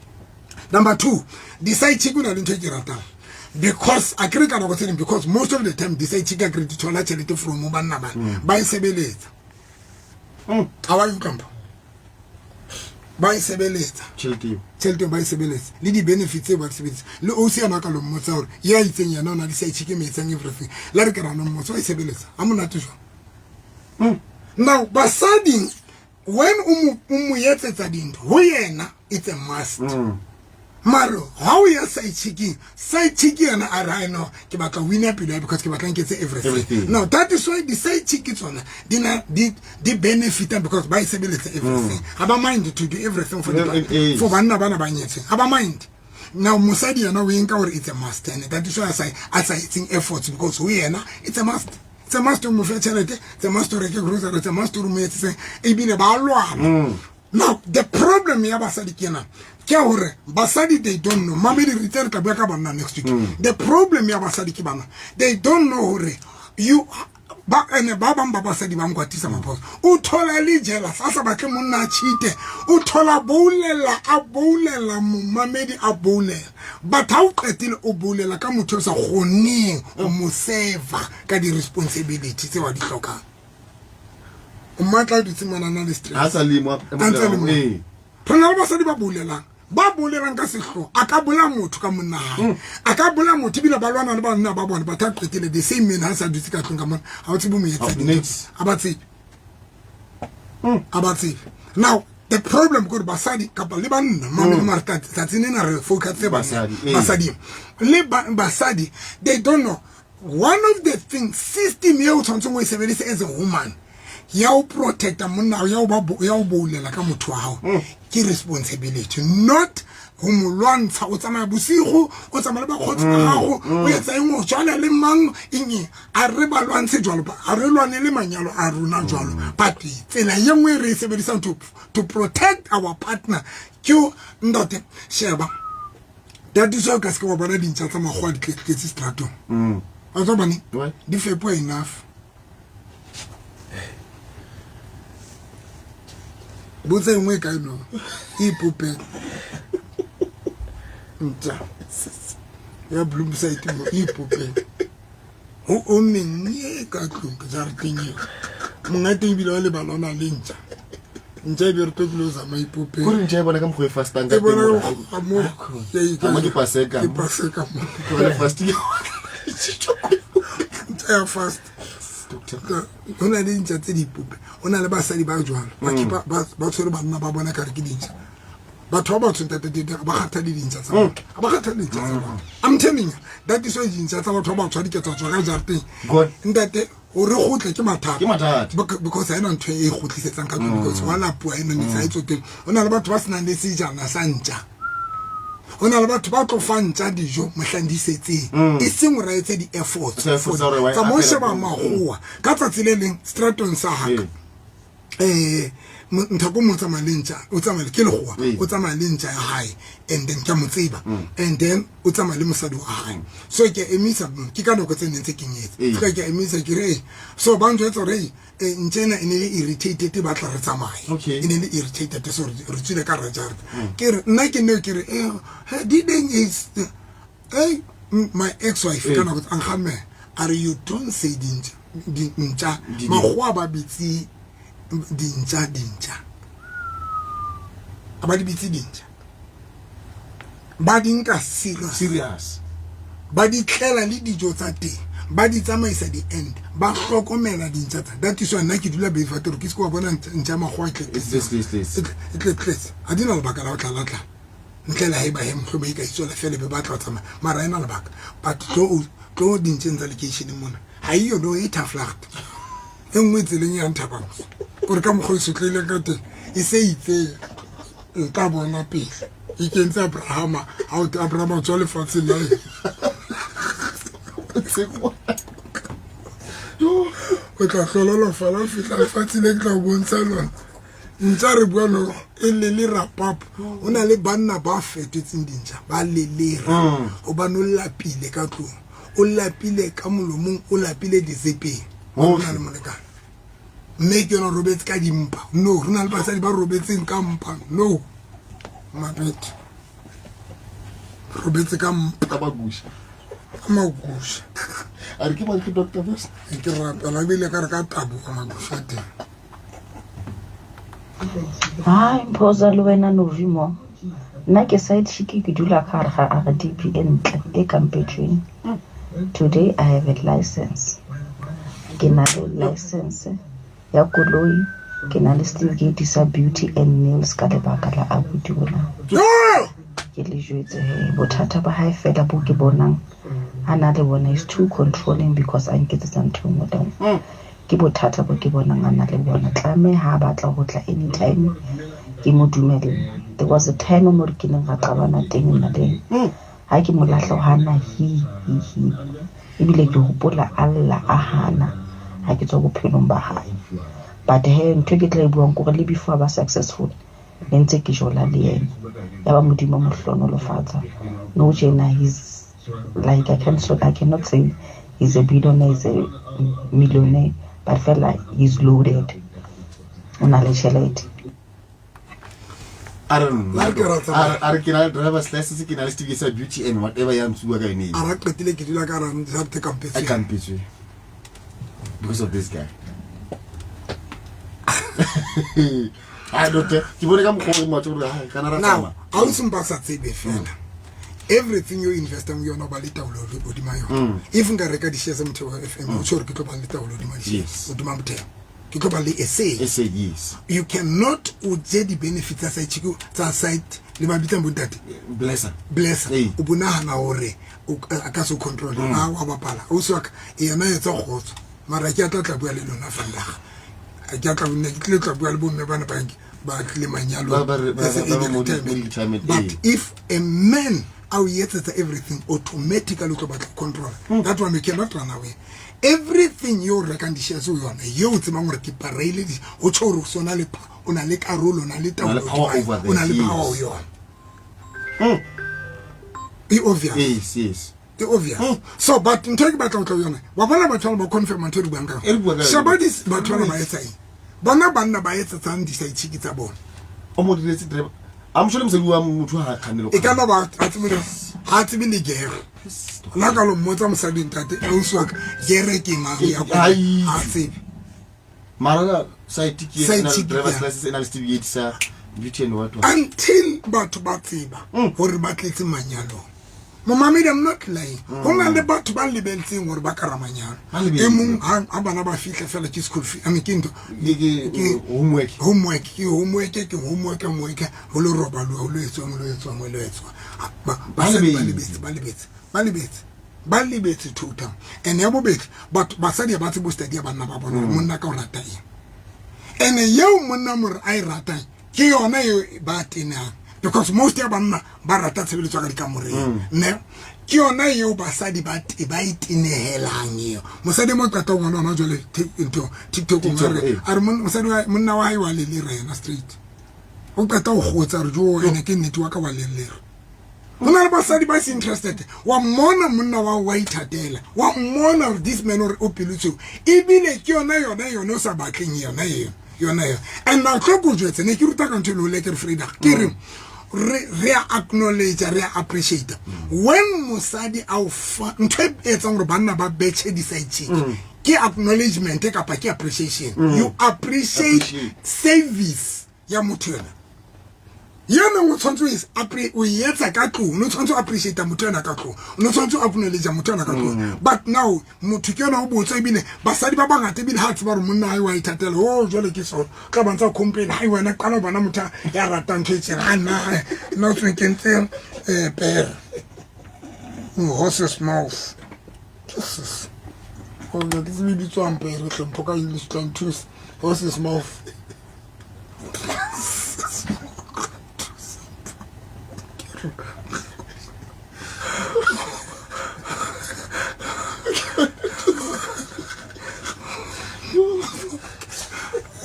Number 2, di-side chick o na le ntho e ke ratang. Because a kere ka nako tse ding, because most of the time di-side chick a kere di thola tjhelete from ho banna bana, ba e sebeletsa. Ha wa e utlwa mpho? Ba e sebeletsa. Tjhelete eo. Tjhelete eo ba e sebeletsa. Le di-benefits tseo ba di sebedisa. Le OC yena a ka lo mmotsa hore ya itseng yena o na le side chick e mo etsang everything. Le ha re ke ra no mmotsa, wa e sebeletsa. Ha monate jwang? Now, basading, when o mo etsetsa dintho, ho yena, it's a must. Mare, ha o ya side chicking, side chick yena a re, I know, ke batla win-a pelo ya because ke batla nketse everything. Everything. Now, that is why the side chick tsona, di na, di, di benefit because ba e sebeletsa everything. Ha ba mind to do everything for the for banna bana ba nyetseng. Ha ba mind. Now, mosadi yena o e nka hore it's a must, and that is why a sa etseng efforts because ho yena, it's a must. It's a must ho mo fe tjhelete, it's a must ho reke grocery, it's a must ho mo etsetseng. Ebile ba lwana. Now, the problem ya basadi ke ena, ke hore basadi they don't know. Mamedi re tse re tla bua ka banna next week. The problem ya basadi ke bana, they don't know hore you ba ene ba bang ba basadi ba nkwatisa maphoso. O thola le jealous, a sa batle monna a cheat-e. O thola boulela, a boulela momamedi a boulela. But ha o qetile o boulela ka motho o sa kgoneng ho mo serve ka di-responsibility tse wa di hlokang. O mmatla a dutse mona a na le stress. Ha sa le mo, A ntse a le mo. Ee. Re na le basadi ba boulelang. Ba boulelang ka sehloho. A ka bolaya motho ka monna hae. A ka bolaya motho ebile ba lwana le banna ba bona, but ha qetile the same man ha sa dutse ka tlung ka mona, ha o tsebe ho mo etsa Ha, dintho. niks. Ha ba tsebe. Ha ba tsebe. Now, the problem ke hore basadi kapa le banna, mamedi mare tsatsing lena re focus tse banna. Basadi, ee. Basadi. Le basadi, they don't know. One of the things, system eo o tshwanetseng o e sebedise as a woman, ya ho protecta monna, ya ho ba bo-, ya ho boulela ka motho wa hao, ke responsibility, not ho mo lwantsha. O tsamaya bosigo, o tsamaya le bakgotsi ba gago, o etsa eng, o jwala le mang, eng eng. A re ba lwantshe jwalo, a re lwane le manyalo a rona jwalo. But tsela e nngwe e re e sebedisang to protect our partner ke ho, ntate, sheba, tatiso ka se ke wa bona dintja tsa makgowa di tletse seteratong. Wa tseba hobaneng? Why? Di fepuwa enough. Botsa e nngwe e kae no? E ipopela. Ntja. Ya Bloomside mo, e ipopela. Ho o mennye ka tlung, ke jareteng eo. Monga teng ebile wa lebala o na le ntja. Ntja e be re tlo dula o tsamaya ipopela. Kore ntja e bona ka mokgwa e fastang ka E bona teng ka mokgwa mo. hore Ke a Ka mo ke Paseka. Ke Paseka mo. Ke bona fasting. Ntja ya fast. Doctor. Ho na le dintja tse di ipope. Ho na le basadi ba jwalo. Ba keep-a, ba tshwere banna ba bona ka re ke dintja. Batho ba batsho ntate Tete, ba kgatha le dintja tsa bona. Ha ba kgatha le dintja tsa bona. I'm telling you, that is why dintja tsa batho ba batsho ha di ke tsa tswa ka jareteng. God. Ntate, hore kgutle ke mathata. Ke mathata. Because ha ena ntho e kgutlisetsang ka tlung, because wa lapuwa, ha ena metsi, ha e tswe teng. Ho na le batho ba senang le sejana sa ntja. Ho na le batho ba tlo fa ntja dijo mohlang di setseng. E seng hore a etse di-efforts Tsa efforts tsa hore wa e Tsa mo apela sheba pele. makgowa. Ka tsatsi le leng, stratong sa haka. Nthako mo tsamaya le ntja, o tsamaya le, ke lekgowa, o tsamaya le ntja ya hae, and then ke a mo tseba. And then o tsamaya le mosadi wa hae. So ke a emisa, ke ka nako tse neng tse ke nyetse. So ke a emisa, ke re, so ba njwetsa hore, ntja ena e ne le irritated, ba tla re tsamaye. E ne le irritated, so re tswile ka hara jarete. Ke re, nna ke ne ke re, he, di deng is, my ex-wife, ka nako tse, a nkgamme, a re, you don't say dintja, dintja. Di ding. Makgowa ba bitse dintja, dintja. Ha ba di bitse dintja. Ba di nka serious. Serious. Ba di tlela le dijo tsa teng, ba di tsamaisa di-end, ba hlokomela dintja tsa. That is why nna ke dula Bayswater, ke se ke wa bona ntja makgowa e Yes. tle tletse. Ga di na lebaka la go tlala-tlala ntle le ha eba he mohlomong e ka itswela fela, be ba tla tsamaya, mara ena lebaka. But tlo dintjeng tsa lekeisheneng mona ga e yone e taflacht e nngwe tseleng e yang Thabanso, kore ka mokgwa e sotleileng ka teng, e se itseng e tla bona pele e kentse Abrahama. Ha o Abrahama o tswa lefatsheng la eng? O tla hlololofala o fihla lefatshe le ke tla o bontsha lona. Ntja re bua no e lelera pap. O na le banna ba fetotseng dintja, ba lelera gobane o lapile ka tlong, o lapile ka molomong, o lapile ditsepeng. O na le molekane, mme ke yona o robetse ka dimpa. No, re na le basadi ba robetseng ka mpa. No mabete, robetse ka mpa. Ka magusha. Ka magusha. A re ke bane ke doctor first. Ke rapela ebile ka re ka taboga magusha teng. Hai, Mphoza le wena Novi mo. Nna ke side chick, ke dula ka gare ga RDP e ntle e kampetsweng. Today I have a license. Ke na le license ya koloi, ke na le certificate sa beauty and nails ka lebaka la abuti ona. No! Ke le jwetse he bothata ba hae fela bo ke bonang a na le bona is too controlling, because a nketsetsa ntho e nngwe le nngwe. Ke bothata bo ke bonang a na le bona. Tlameha ha a batla ho tla anytime ke mo dumelle. There was a time mo re kileng ra qabana teng nna le ena. Ha ke mo lahla o hana hi hi hi. Ebile ke hopola a lla a hana ha ke tswa bophelong ba hae. But he ntho e ke tla e buang kore le before a ba successful ne ntse ke jola le yena. Ya ba Modimo mo hlohonolofatsa. Nou tjena he's like, I cannot say he's a billionaire, he's a millionaire, but fela he's loaded. O na le tjhelete. A re nna La ke ra tsamaya. A re ke na le driver's license, ke na le certificate sa beauty and whatever ya ntsuwa ka yone. A ra qetile ke dula ka ra te A kampetsweng. Kampetswe because of this guy. Ai doctor, ke bone ka mokgwa o matse gore hai kana ra Now tsamaya. Ha o sempa sa tsebe fela, everything you investang ho yona o ba le taolo hodima yona. If nka reka di-shares tsa Motheo FM, o tjho hore ke tlo ba le taolo hodima di-shares, hodima Motheo ke tlo ba le a say. Say yes. You cannot o je di-benefits tsa side chick, tsa side le ba bitsang bontate. Blesser. Blesser. Ee. O bonahana hore a ka se o control. A wa bapala o se wa ka yena etsa kgotso, mara ke a tla tla bua le lona vandag. Ke a tla nne ke tlile tla bua le bomme bana ba ba tlile manyalong. As a Ba mo retirement. Mo retirement, But ee. if a man a o etsetsa everything, automatically o tlo batla control. That one you cannot run away. Everything yo o rekang di-shares ho yona, yeo o tsebang hore ke paraile di, ho tjho hore o sona le o na le karolo, o na le O na le taolo power hodima over o na that, le power ho yes. yona. E obvious. Yes. E obvious. So but ntho e ke batla ho tla ho yona, wa bona batho bana ba confirm ntho e re buang ka E re buang ka yona. Sheba batho bana ba etsa eng, bona banna ba etsetsang di-side chick tsa bona. O mo diretse driver, a mosho le mosadi wa motho ha kganne le E ka nna ba a tsebe ha tsebe le gere la ka lo mmotsa mosadi, ntate ausi wa ka, gere ke mang ya Ai. koloi? Ha tsebe. Mara side ke Side na le chick, driver's yeah. license, e na le certificate sa beauty and what what. Until batho ba tseba hore ba tletse manyalong, momamedi, I'm not lying, ho na le batho ba lebeletseng hore ba ka ra manyalo. Ba lebeletse. E mong ha bana ba fihla fela ke school fee, I mean, ke ntho Ke homework. Homework, ke homework, ke homework, homework, ho lo robalwa, ho lo etswang, ho lo etswang, ho lo etswang. Ba Basadi ba lebetse. lebetse, ba lebetse, ba lebetse, ba lebetse total. And ya bobedi, batho basadi ha ba tsebe ho study banna ba bona hore monna ka o rata eng, and eo monna more a e ratang ke yona eo ba tenang, because most ya banna ba rata tshebeletso ya ka dikamoreng. Ne ke yona eo basadi ba e tenehelang eo. Mosadi mo qeta ho ngwana hona jwale ntho TikTok, TikTok, a re ee. a re mosadi wa monna wa hae wa lelera yena straight, o qeta ho kgotsa a re jo ene ke nnete wa ka wa lelera. Ho na le basadi ba se interested. Wa mmona monna wa wa ithatela, wa mmona hore this man hore o pelo tshweu, ebile ke yona yona yona o sa batleng yona eo yona eo. And now tlo ko jwetse, ne ke ruta ka ntho e le ho Lekker Vrydag, ke re re a acknowledge, re a appreciate when mosadi a o fa ntho e etsang hore banna ba betjhe di-side chick, ke acknowledgement kapa ke appreciation. You appreciate Appreciate. service ya motho yona. Ye neng o tshwanetse o e etsa ka tlong, o tshwanetse o appreciate motho ena ka tlong, o tshwanetse o acknowledge motho ena ka tlong. But now motho ke yona o botsa, ebile basadi ba bangata ebile ha tseba gore monna hae wa ithatela, o jwale ke sona tla ba ntse a complain. Hai wena, qala ho bona motho ya ratang ntho e tjena. Ha nna nna o tsweng kentse pere, horse's mouth. Jesus, ke tsebe bitswang pere hlompho ka English, tla nthusa. Horse's mouth.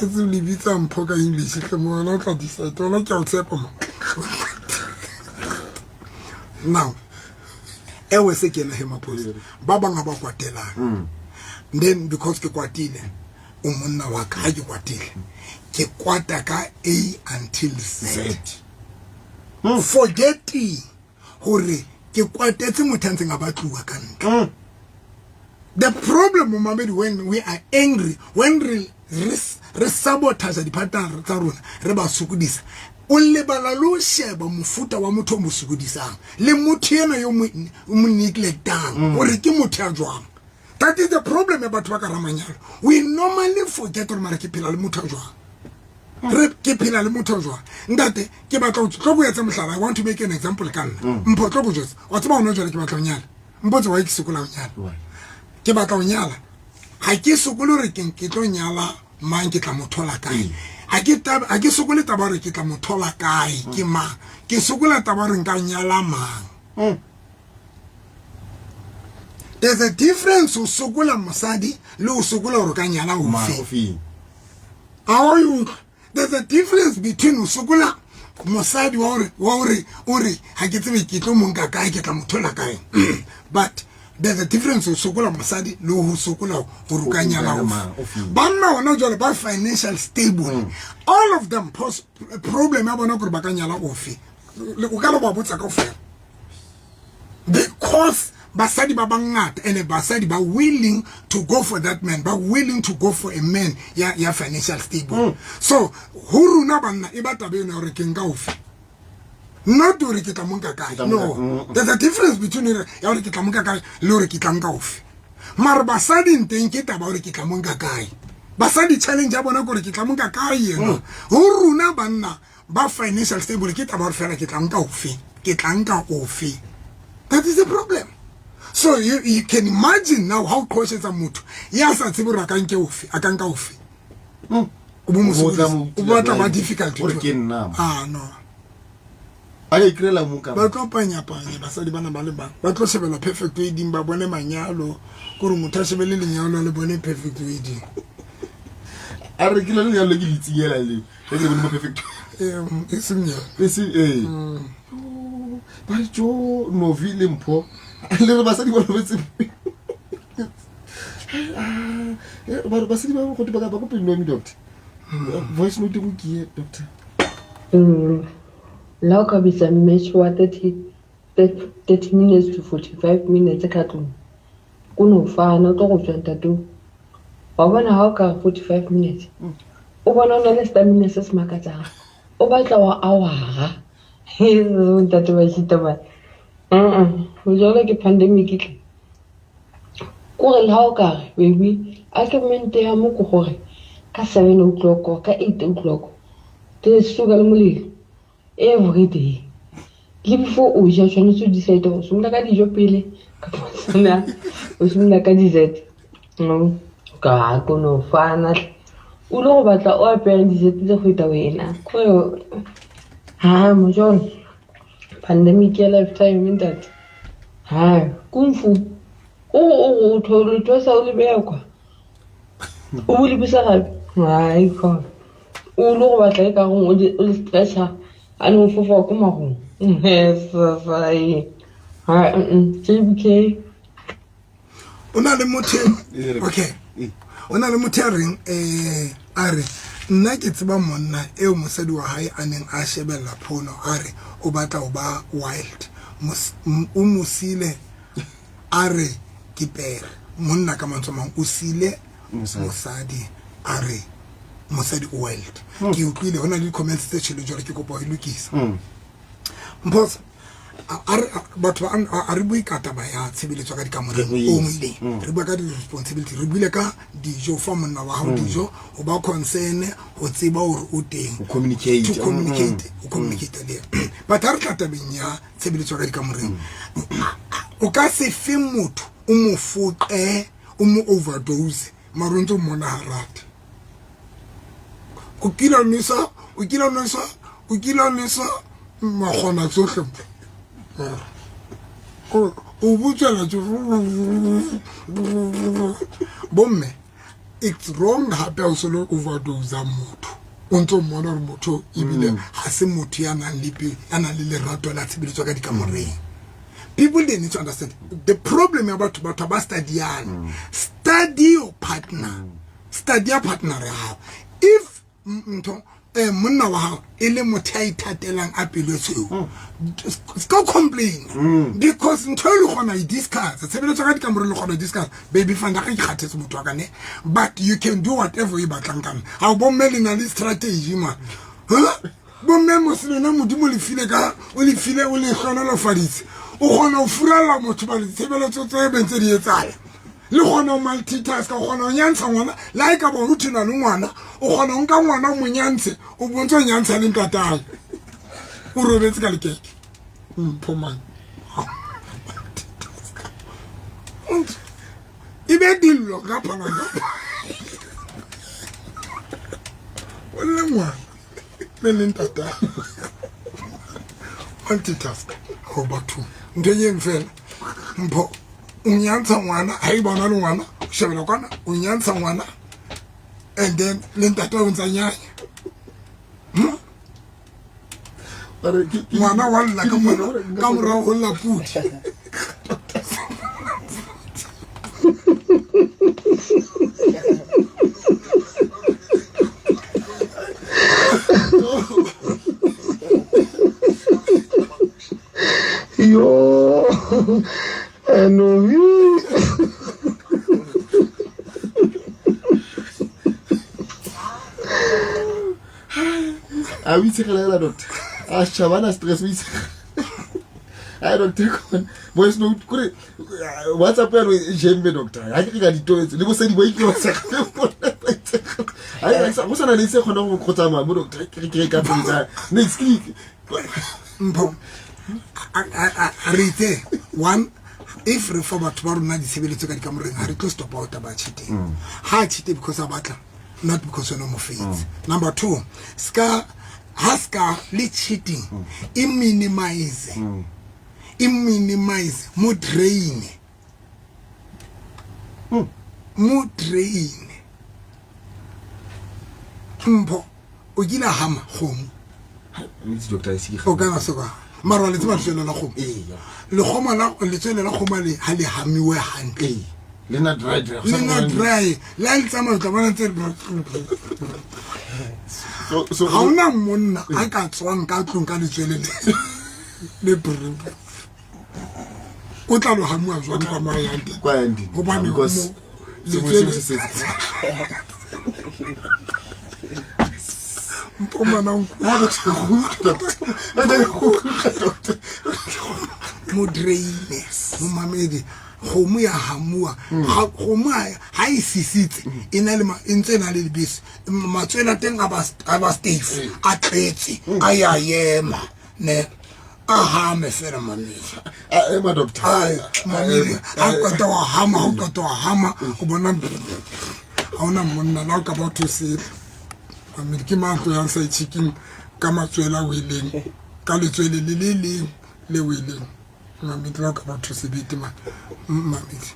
Etse le bitsa mpho ka English hle mo, wena o tla decide, wena ke a o tshepa mo. Now ewe se kena he maphosa ba bang ha ba kwatelang. Then because ke kwatile, o monna wa ka, ha ke kwatile ke kwata ka A until Z, forgetting hore ke kwatetse motho a ntseng a batluwa ka ntle. The problem, momamedi, when we are angry, when re sabotage di-partner tsa rona, re ba sokodisa, o lebala le o sheba mofuta wa motho o mo sokodisang le motho ena yo mo neglectang gore ke motho ya jwang. That is the problem ya batho ba ka ramanyalo. We normally forget gore mara ke phela le motho a jwang, re ke phela le motho a jwang. Ntate, ke batla ho tlo go etsa mohlala. I want to make an example ka nna. Mpho, tlo go jwetsa, wa tseba hona jwale ke batla ho nyala. Mpotse why ke sokola ho nyala. Ke batla ho nyala, ha ke sokole hore ke tlo nyala mang, ke tla mo thola kae. Ha ke sokole taba hore ke tla mo thola kae, ke mang. Ke sokola taba hore nka nyala mang. There's a difference ho sokola mosadi le ho sokola hore o ka nyala ofe. A o e utlwa? There's a difference between ho sokola mosadi wa hore o re ha ke tsebe ke tlo mo nka kae, ke tla mo thola kae, but there's a difference ho sokola mosadi le ho sokola hore o ka nyala ofe. Banna hona jwale ba financial stable, all of them, problem ya bona kore ba ka nyala ofe. O ka lo ba botsa kaofela, because basadi ba bangata and basadi ba willing to go for that man, ba willing to go for a man ya financial stable. So ho rona banna e ba taba eno ya hore ke nka ofe, not hore ke tla mo nka kae. No, there's a difference between hore ya hore ke tla mo nka kae le hore ke tla nka ofe. Mara basading teng ke taba hore ke tla mo nka kae. Basadi challenge ya bona ke hore ke tla mo nka kae yena. Ho rona banna ba financial stable ke taba hore fela ke tla nka ofe, ke tla nka ofe. That is the problem. So you can imagine now how qhoshetsa motho ya sa tsebe hore a ka nke ofe, a ka nka ofe, o bo mo sokodisa. O batla ba difficult. Gore ke nna mo. Ah no. A ka ikrela mo ka. Ba tlo panyapanya basadi bana ba le bang, ba tlo shebela perfect wedding, ba bone manyalo kore motho a shebele lenyalo le bone perfect wedding. A re ke le lenyalo le ke le itsingela le ke le bone mo perfect. E seng yona. E se ee. Ba re jo Novi le Mpho le re basadi ba robetse. Ba re basadi ba gote ba ka ba ko pelo mi doctor. Voice note go ke doctor. La o ka bitsa match wa 30 minutes to 45 minutes ka tlong, ko no fana o tlo go tswa ntate o. Wa bona ha o ka 45 minutes, o bona o na le stamina se se makatsang, o batla wa awara ntate ba šita ba jalo ke pandemic tle kore le ha o ka re baby argument ya mo ke gore ka 7 o'clock or ka 8 o'clock te suka le molelo every day, le before o ja tshwanetse o decide go simolola ka dijo pele kapa sona o simolola ka dessert. No ka ko no fana o ile go batla o apeyang dessert tse go feta wena kore ha mojolo pandemic ya lifetime ntate. Ha kung fu o o thosa o le beya kwa o bo lebisa gape hai khona o ile go batla e ka gong o le stretcher a ne o fofa ko magong ha JBK. O na le motho, okay, o na le motho ya reng a re nna ke tseba monna eo mosadi wa hae a neng a shebella porno, a re o batla ho ba wild. O mo sile a re ke pere monna. Ka mantswe a mang, o sile mosadi a re Mosadi o wild. Ke utlwile ho na le di-comments tse tjhelo jwale, ke kopa ho e lokisa. Mphosa batho ba a re bue ka taba ya tshebeletso ka dikamoreng only, re bua ka di-responsibility, re buile ka dijo, fa monna wa hao dijo, ho ba concern, ho tseba hore o teng, Ho communicate. To communicate, o communicate le yena. But ha re tla tabeng ya tshebeletso ka dikamoreng, o ka se fe motho o mo foqe, o mo overdose, mara o ntse o mmona ha rate. O kile wa nwesa, o kile wa nwesa, o kile wa nwesa makgona tsohle, o butswela bomme. It's wrong hape ha o se le overdose motho, o ntse o mmona hore motho ebile ha se motho ya nang le ya nang le lerato la tshebeletso ka dikamoreng. People, they need to understand the problem ya batho. Batho ba studyana, study your partner, study ya partner ya hao. If ntho monna wa hao e le motho ya ithatelang, a pelo e tshweu, ska complain, because ntho e le kgona e discuss. Tshebeletso ka dikamore le kgona e discuss. Baby, fanda ga ke kgathetse, motho wa ka ne, but you can do whatever o e batlang ka nna. Ga bomme le na le strategy man. Huh? Bomme mose lona, Modimo le file ka o le file, o le hlonolofaditse, o kgona ho furalla motho ba ditshebeletso tse beng tse di etsala. Le kgona ho multitask, o kgona ho nyantsha ngwana le ha e ka ba o thina le ngwana, o kgona ho nka ngwana o mo nyantshe, o bontse o nyantsha le ntatae, o robetse ka lekeke. Mpho man, e be dillo ka phalana o le ngwana le le ntatae. Multitask ho batho ntho e eng fela. Mpho o nyantsha ngwana, ha e bona le ngwana o shebela kwana, o nyantsha ngwana and then le ntate o ntsa nyanya. Ngwana wa lla ka morao ho lla pudi. Yo, Novi. A o itshegela hela, doctor? A setšhaba na stress, o itshegela. Ai, doctor, kone voice note kore WhatsApp yano e jemme, doctor. Ha ke re ka ditobetse le bosadi ba ikile ba go sana le se kgona go tsamaya mo, doctor. Ke re ke re ka tobetsa next click. Mpho, a re itse one, if re fa batho ba rona ditshebeletso ka dikamoreng, ha re tlo stop out ba cheating. Ha a cheat because a batla, not because wena o mo fetse. Number two, ska ha ska le cheating, e minimize, e minimize, mo drain, mo drain. Mpho, o kile a hama kgomo? Itse, doctor, e se ke O kana se kwa mara wa le tseba letswele la kgomo? Ee. Lekgomo la letswele la kgomo le ha le hamiwe hantle. Ee, le na dry dry. Le na dry, le ha le tsamaya o tla bona tse So ga ona monna a ka tswang ka tlong ka letswele le brr. O tla lo hamiwa jwang kwa mo yang teng? Kwa yang teng. Hobane Because sengwe sengwe se setse. Mpho ngwana o Ah, doctor, go utlwa, doctor. Go utlwa, doctor. Mo draine, momamedi. Kgomo ya hamuwa, kgomo ha e sisitse, e na le e ntse e na le lebese. Matswele a teng a ba stiff, a tletse, a ya ema ne a hame fela, mamedi. Ah, ema, doctor. Ai, mamedi, ha o qeta wa hama, ha o qeta wa hama, o bona ha ona monna la o ka ba thosele. Mamedi, ke mang tlo yang side chicking ka matswele a weleng, ka letswele le le leng le weleng? Mamedi, la o ka ba thosebete ma mamedi,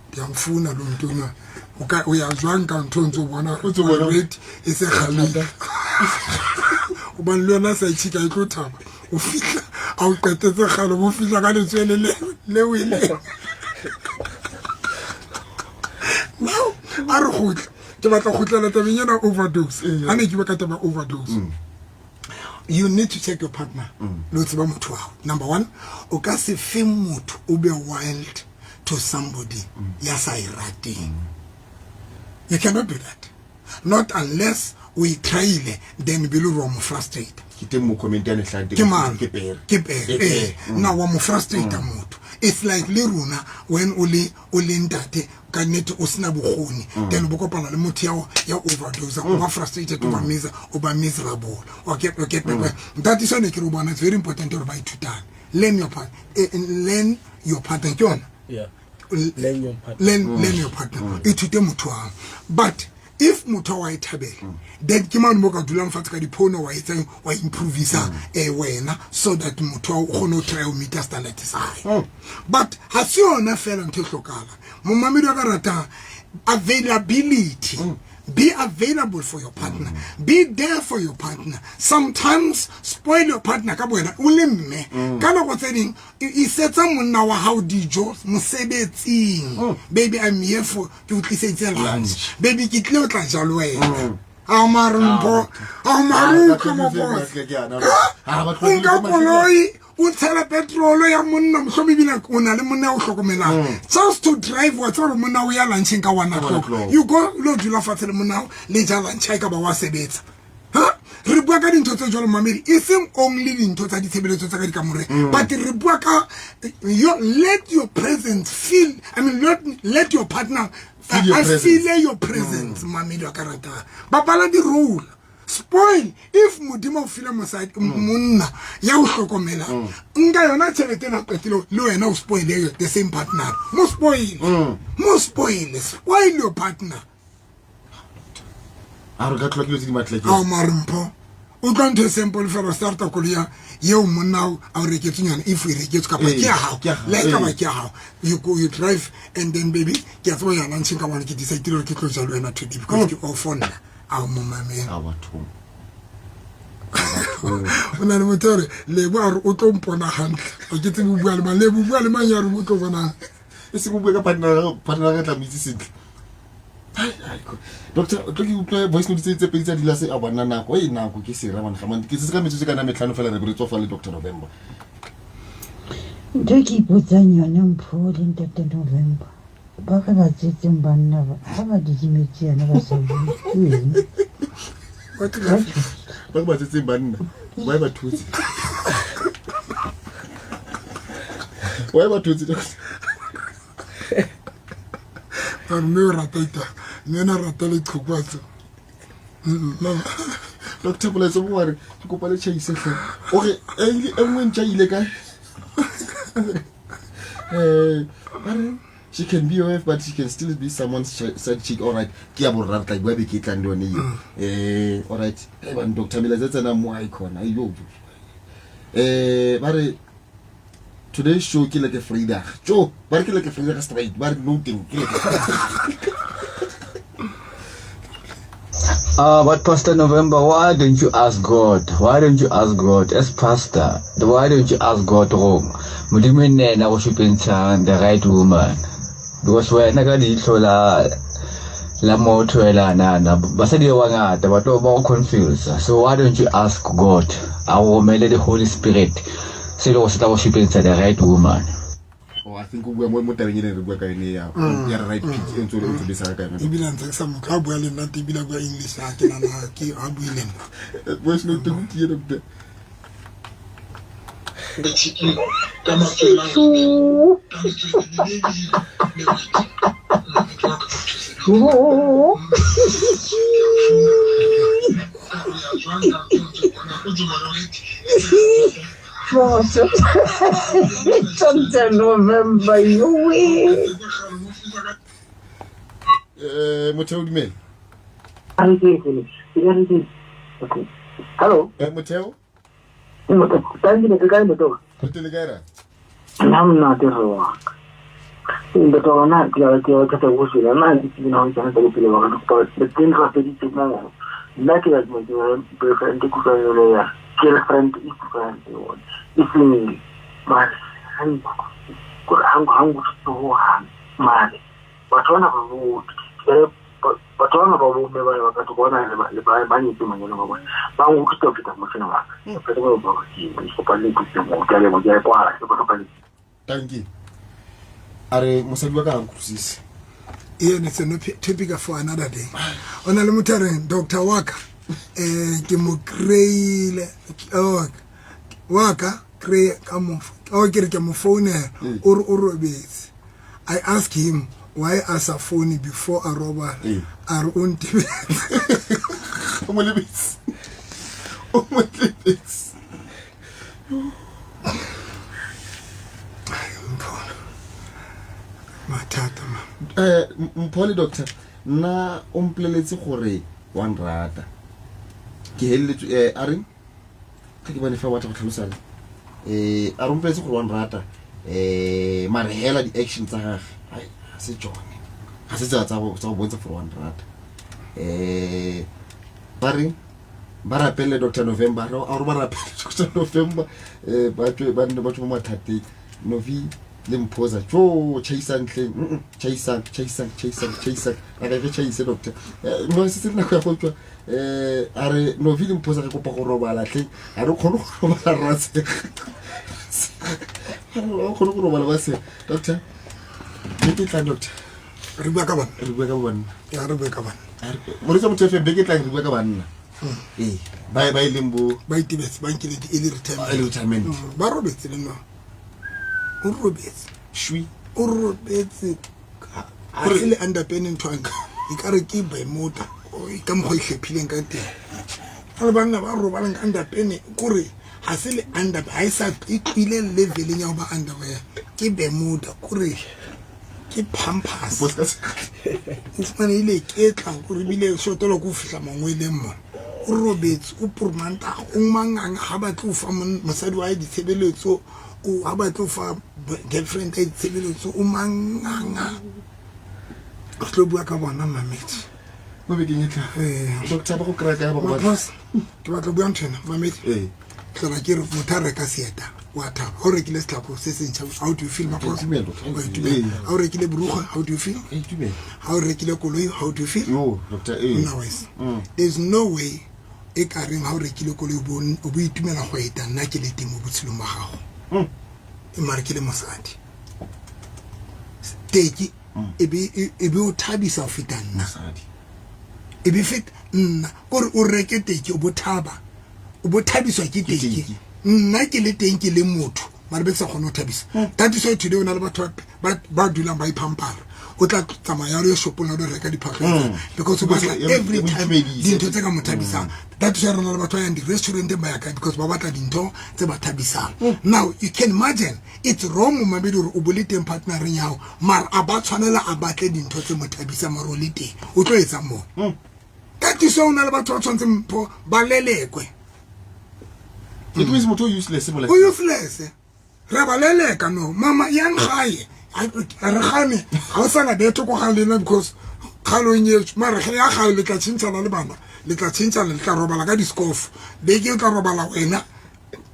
ndiyamfuna lo mntu ona. O ka o ya jwang ka ntho o ntse o bona ntse o bona. Already e se kgalile, hobane le yona side chick ha e tlo thaba o fihla a o qetetse kgale, bo fihla ka letswele le weleng. Now a re kgutle, ke batla go kgutlela tabeng ena overdose. Ha ne ke bua ka taba ya overdose, you need to check your partner le o tseba motho wa hao. Number one, o ka se fe motho o be wild to somebody ya sa e rateng. You cannot do that, not unless O e tryile, then be le gore wa mo frustrate. Ke teng mo comment ya netlhang. Ke mang? Ke pere. Ke pere, ee. Na wa mo frustrata motho. It's like le rona, when o le ntate ka nnete o sena bokgoni, then o bo kopana le motho ya overdose, o ba frustrated, o ba miserable. O get my point? Ntate, sone ke re o bona, it's very important gore ba ithutane. Learn your part, learn your partner, ke yona. Yeah. Learn your partner. Learn your partner, ithute motho wa hao. But if motho wa e thabela, then ke mane mo ka dulang fatshe ka diphono, wa etsang, wa improvisa wena, so that motho wa o kgone ho try ho meeta standard sa hae. But ha se yona fela ntho e hlokahalang, momamedi wa ka ratang. Availability. Be available for your partner, be there for your partner. Sometimes spoil your partner ka bowena o le mme. Ka nako tse ding isetsa monna wa hao dijo mosebetsing. Baby, I'm here for, ke o tlisetse lunch. Baby, ke tlile o tla ja le wena. A marumpo a marutlwe mo boss, o nka koloi, o tshela petrolo ya monna, mohlomong ebile o na le monna o hlokomelang, just to drive. Wa tseba gore monna o ya luncheng ka 1 o'clock. O'clock. You go lo dula fatshe le monna, le ja lunch, ha e ka ba wa sebetsa. Ha re bua ka dintho tse jwalo, mamedi, e seng only dintho tsa ditshebeletso tsa ka dikamoreng, but re bua ka let your presence feel, I mean, let your partner feel your a presence. Feel your presence. Mamedi wa ka ratang, bapala di-role, spoil. If Modimo o file mosadi, monna ya o hlokomelang, nka yona tjhelete ena qetile le wena o spoile the same partner. Mo spoil, mo spoil, spoil your partner. A re ka tlhola ke dilo tse di matle ke. Ao mare mpho, o tla ntho e simple fela, starta koloi ya eo monna a o reketseng yona, if o e reketswe kapa ke ya hao. Ke ya hao, Le ha e ka ba ee. ke ya hao, you go, you drive, and then, baby, ke a tseba ya luncheng ka bone, ke decide hore ke tlo ja le wena today because ke off nna. Ao momameng. A bathong. O na le motho a re Lebo, a re o tlo mpona hantle. A ke tsebe o bua le mang. Lebo, o bua le mang ya re o tlo bonang? E seng o bue ka partner ya tla mo itse sentle. Ai, ai, doctor, o tlo ke utlwe voice note tse pedi tsa dila se a bona nako e nako ke sera man ga man ke se ka metsotso e ka nna metlhano fela, re be re tswa fa le Dr November. Ntho e ke ipotsang yone, Mpho le ntate November, ba re ba tsetseng banna ba ga ba didimetse yana ba sa bue, ke eng? Ba Ba tshogile. Ba re ba tsetseng banna, why ba thotse? Why ba thotse, doctor? Re mme o rata ita, mme o na rata leqhoko wa tseo. Doctor, molaetsa mo wa re ke kopa le tšhaise tlhe, o re e nngwe ntša ile kae? Ba re she can be your wife, but she can still be someone's side chick. All right, ke ya borra, re tla bua beke e tlang le yone eo. All right. Bane doctor, melaetsa e tsenang mo a ikhona ayo. Ba re today's show ke like Vrydag jo, ba re ke like Vrydag straight, ba re no teng ke like. But Pastor November, why don't you ask God? Why don't you ask God as pastor? Why don't you ask God wrong? Modimo nne ena go shupentshang the right woman. Because wena ka leihlo la motho ela nana, basadi ba bangata ba tlo ba go confuse. So why don't you ask God? A go romele the Holy Spirit. Se le go se tla go shupentsha the right woman. Oh, I think o bua mo tabeng e ne re bua ka yone ya right pick e ntse o ntse besa ka yone. Ebile a ntse ke sa motho a bua le nna teng, ebile a bua English, a ke nana ke a bue le nna. Voice note go ke doctor. Doctor November, yowe. Motheo, dumela. Hello. Motheo. Thank you, kae motoka? Re tele kae ra? Nna monate re wa ka. Ntate wa nna ke thata go sela nna ke tsebile go tsana tsa bophelo ba ka ke teng rapeditse mo nna ke batla ke boyfriend ke kutlwa yone ya girlfriend e kutlwang yone e seng mare ha nkutlwe ha nkutlwe hohang, mare batho bana ba bo batho bana ba bomme ba ba ka bona le ba nyetse manyalo ba bona ba nkutlwisa ho feta motho wa ka ke ba ba ke kopa le nkutlwise mo ke a leboha, ke a e kwala ke kopa le. Thank you. A re mosadi wa ka ha nkutlwisise. Ene it's a topic for another day. O na le motho a reng, doctor wa ka Ke mo kry-ile. Oh, wa ka kry ka mo, oh, ke re ke mo founela, o re o robetse. I ask him why a sa phone before a robala, a re o ntebetse. O mo lebetse, o mo lebetse. Mathata ma. Mpho le doctor, nna o mpoleletse gore wa nrata, ke heleletswe. A reng ga ke bone fa o batla go tlhalosana. A re mpoleletse gore wa nrata, mare hela di-action tsa gage, ai, ga se tsone, ga se tsela tsa go bontsha gore wa nrata. Ba reng ba rapelele Dr November, a re ba rapelele Dr November, ba tswe, ba nne ba tswe mo mathateng. Novi le Mphosa jo, chaisang tleng. Chaisang, chaisang, chaisang, chaisang, a re re chaise doctor. No se se nako ya go tswa. A re Novi le Mphosa, re kopa go robala tleng, a re kgone go robala, ra tshega, a re kgone go robala ba sega. Doctor, beke tlang, doctor, re bua ka banna. Re bua ka banna. Ya, re bua ka banna. Moretsa motho fm, beke tlang re bua ka banna, ee, ba e leng bo ba itebetse, ba nkile di-early retirement. Early retirement. Ba robetse le nna, o robetse. Shwi. O robetse, ga se le underpene ntho anka e ka re ke bermuda ka mokgwa e hlephileng ka teng. A le banna ba robalang ka underpene, kore ga se le under, ga e sa e tlwile leveleng ya go ba underwear, ke bermuda, kore ke Pampers. O fumane ile ketla gore ebile shotelo ko o fitlha mangweleng mona. O robetse, o purumanta, o manganga, ga batle o fa mosadi wa hae ditshebeletso, o ga batle o fa girlfriend ya ditshebeletso, o manganga. Re tlo bua ka bona, mamedi. Mo bekeng e tla. Doctor, ba go kry-a kae, ba go batla? Maphosa, ke batla go bua ntho ena, mamedi. Tlhola ke re motho a reka seeta wa thaba. Ga o rekile setlhako se se ntšha, how do you feel, Maphosa? Itumela, doctor. Wa itumela. Ga o rekile borukgwe, how do you feel? Ka itumela. Ga o rekile koloi, how do you feel? Yo, doctor, ee. Nna wes, there's no way e ka reng ga o rekile koloi o bo itumela go eta nna ke le teng mo botshelong ba gago. E mare ke le mosadi teki, e be o thabisa go feta nna. Mosadi. E be feta nna, kore o reke teki, o bo thaba, o bo thabiswa ke teki. Teki. Nna ke le teng, ke le motho, mare be ke sa kgone go thabisa. That is why today o na le batho ba dulang ba iphampara, o tla tsamaya o ye shopong a lo reka diphahlo because o batla every Ya mo time itumedisa. dintho tse ka mo thabisang. That is why re na le batho ba yang di-restauranteng, ba ya kae, because ba batla dintho tse ba thabisang. Now you can imagine, it's wrong, momamedi, gore o bo le teng partnereng ya gago, mara a ba tshwanela a batle dintho tse mo thabisang, mare o le teng, o tlo etsang moo? That is why o na le batho ba tshwanetseng, Mpho, ba lelekwe. It means motho o useless mo O life. useless, re ba leleka. No mama, yang gae, re gane, ga o sana betho ko ga lena, because kgale o nyetswe, mare ge ya gae le tla tšhentšhana le bana, le tla tšhentšhana, le tla robala ka discof beke, o tla robala wena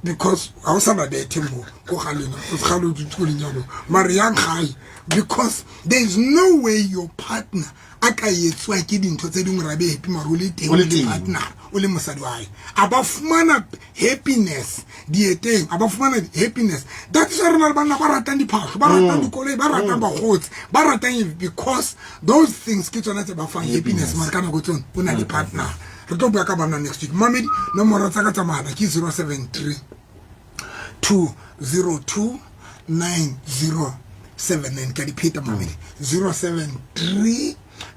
because ga o sana bethe mo ko ga lena, gale o dutse ko lenyalong. Mare yang gae, because there is no way your partner a ka etswa ke dintho tse dingwe, ra be happy, mare o le teng, O o le le teng. partner, o le mosadi wa hae, a ba fumana happiness dieteng, a ba fumana happiness. That is why re na le banna ba ratang diphahlo, ba ratang dikoloi, ba ratang bakgotsi, ba ratang eng, because those things ke tsona tse ba fang happiness. Mare ka nako tsone o na le partner. Re tlo bua ka banna next week, mamedi. Nomoro tsa ka tsa mohala ke 073 202 9079. Ka dipheta, mamedi, 073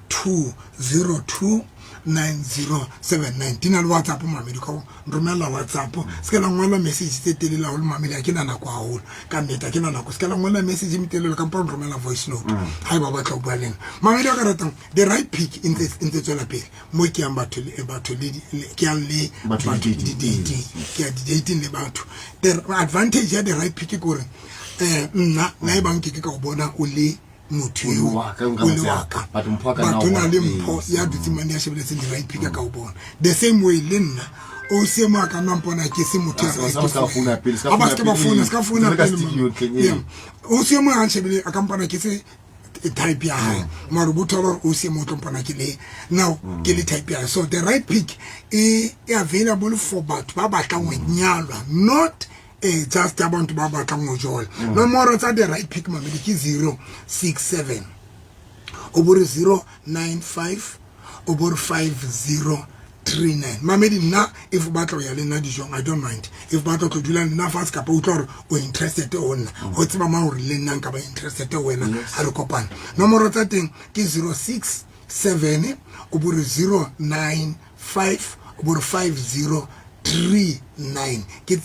202 9079. Di na le WhatsApp, mamedi, ka go romela WhatsApp. Se ke la ngwala message tse telele haholo, mamedi, ha ke na nako haholo, ka nnete ha ke na nako. Se ke la ngwala message e metelele, kampa o nromela voice note ha eba o batla ho bua le nna, mamedi. A ka ratang the right pick e ntse tswela pele mo ke yang batho le batho ke yang le Batho batho di-dating. di-dating, ke ya di-dating le batho. The advantage ya the right pick ke gore nna la e bang ke ke ka o bona o le motho O le eo, wa ka, nka o le mo wa tseba. ka. But mpho a ka nna Batho o na le bona. mpho ya dutseng mane ya shebeletseng the right pick a ka o bona the same way le nna o se mo a ka nna mpona ke se motho ya Ah, right se ka for founa yena. pele, se ka A ba founa se ke ba pele, founa, se ka founa se ka pele, studio man. ntleng, ee. Yeah. O se mo a nshebile, a ka mpona ke se type ya hae, mare bo thola gore o se mo o tlo mpona ke le now ke le type ya hae. So the right pick e available for batho ba batlang ho nyalwa, not just abantu ba batlang ho jola. Nomoro tsa the right pick, mamedi, ke 067 o bo re 095 o bo re 50. 39. Mamedi, nna if o batla ho ya le nna dijong, I don't mind. If batla ho tlo dula le nna fatshe, kapa utlwa hore o interested ho nna, ho tseba mang hore le nna nka ba interested ho wena, ha re kopana. Nomoro tsa teng ke 067 o bo re 095 o bo re 5039. Ke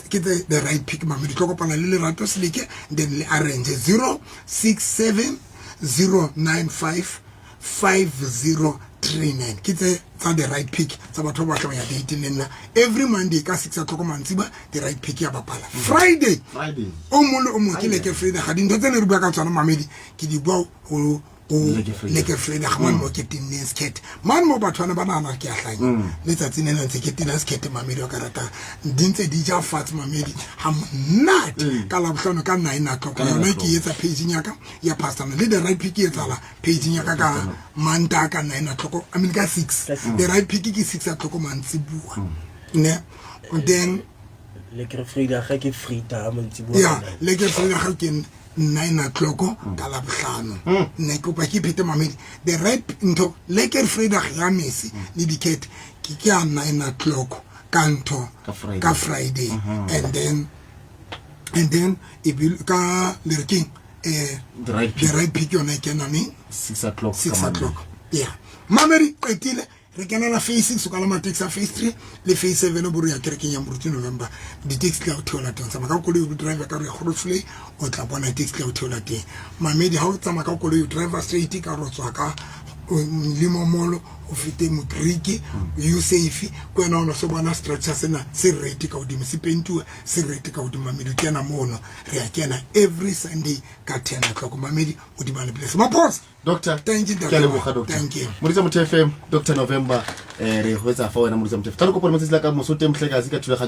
the right pick, mamedi. Tlo kopana le Lerato Seleke, then le arrange. 067 095 5039 ke tse tsa The Right Pick, tsa batho ba batla ho ya dating le nna. Every Monday ka 6 o'clock mantsiba, The Right Pick ya bapala. Friday Friday. o mong le o mong ke Leke Friday. Ga dintho tse ne re bua ka tsona, mamedi, ke di bua ho o Leke Friday. Leke Friday ga mane mo ke tenneng skirt mane mo, batho bana ba nahana ke a hlanya. Letsatsing lena ntse ke tena skirt, mamedi wa ka ratang, di ntse di ja fatshe, mamedi, ha monate. Ka Labohlano ka 9 o'clock Ka 9 yona ke o'clock. etsa pageng ya ka ya Pastor le The Right Pick e etsahala pageng ya ka ka Manta ka 9 o'clock, I mean ka 6. The Right Pick ke 6 o'clock mantsibuwa ne, then Leke Friday ga ke Friday mantsiboa. Ya, Leke Friday ga ke 9 o'clock ka Labohlano. Nne ke kopa ke phete, mamedi, The Right ntho, Leke Friday ya mese le dikete ke ya 9 o'clock ka ntho. Ka Friday. Ka Friday, and then e be ka le re keng, The Right The Pick. Right Pick yona e kena neng? 6 o'clock. 6 ka Monday. o'clock, yeah. Mamedi, qetile re kenela phase 6 o kalama taxi ya phase 3 le phase 7 o bore ya kerekeng ya Moruti November. Di-taxi tla o theola teng. Tsamaya ka koloi, o driver ka re ya Grootvlei, o tla bona taxi tla o theola teng. Mamedi, ha o tsamaya ka koloi, o driver straight ka re o tswa ka limomolo, o fete Mokriki, Usafe ke wena o no se bona structure sena se rate ka hodimo, se pentiwe, se rate ka hodimo. Mamedi, o kena mono. Re a kena every Sunday ka 10 o'clock, mamedi. Hodima le place maphosa. Doctor. Thank you, Ke a Dr. leboga, doctor. Thank you. Modisa Motho FM, Dr November, re hwetsa fa wena, Modisa Motho FM. Tla re kopane matsatsi la ka moso teng, mohlekazi, ka thulaganyo.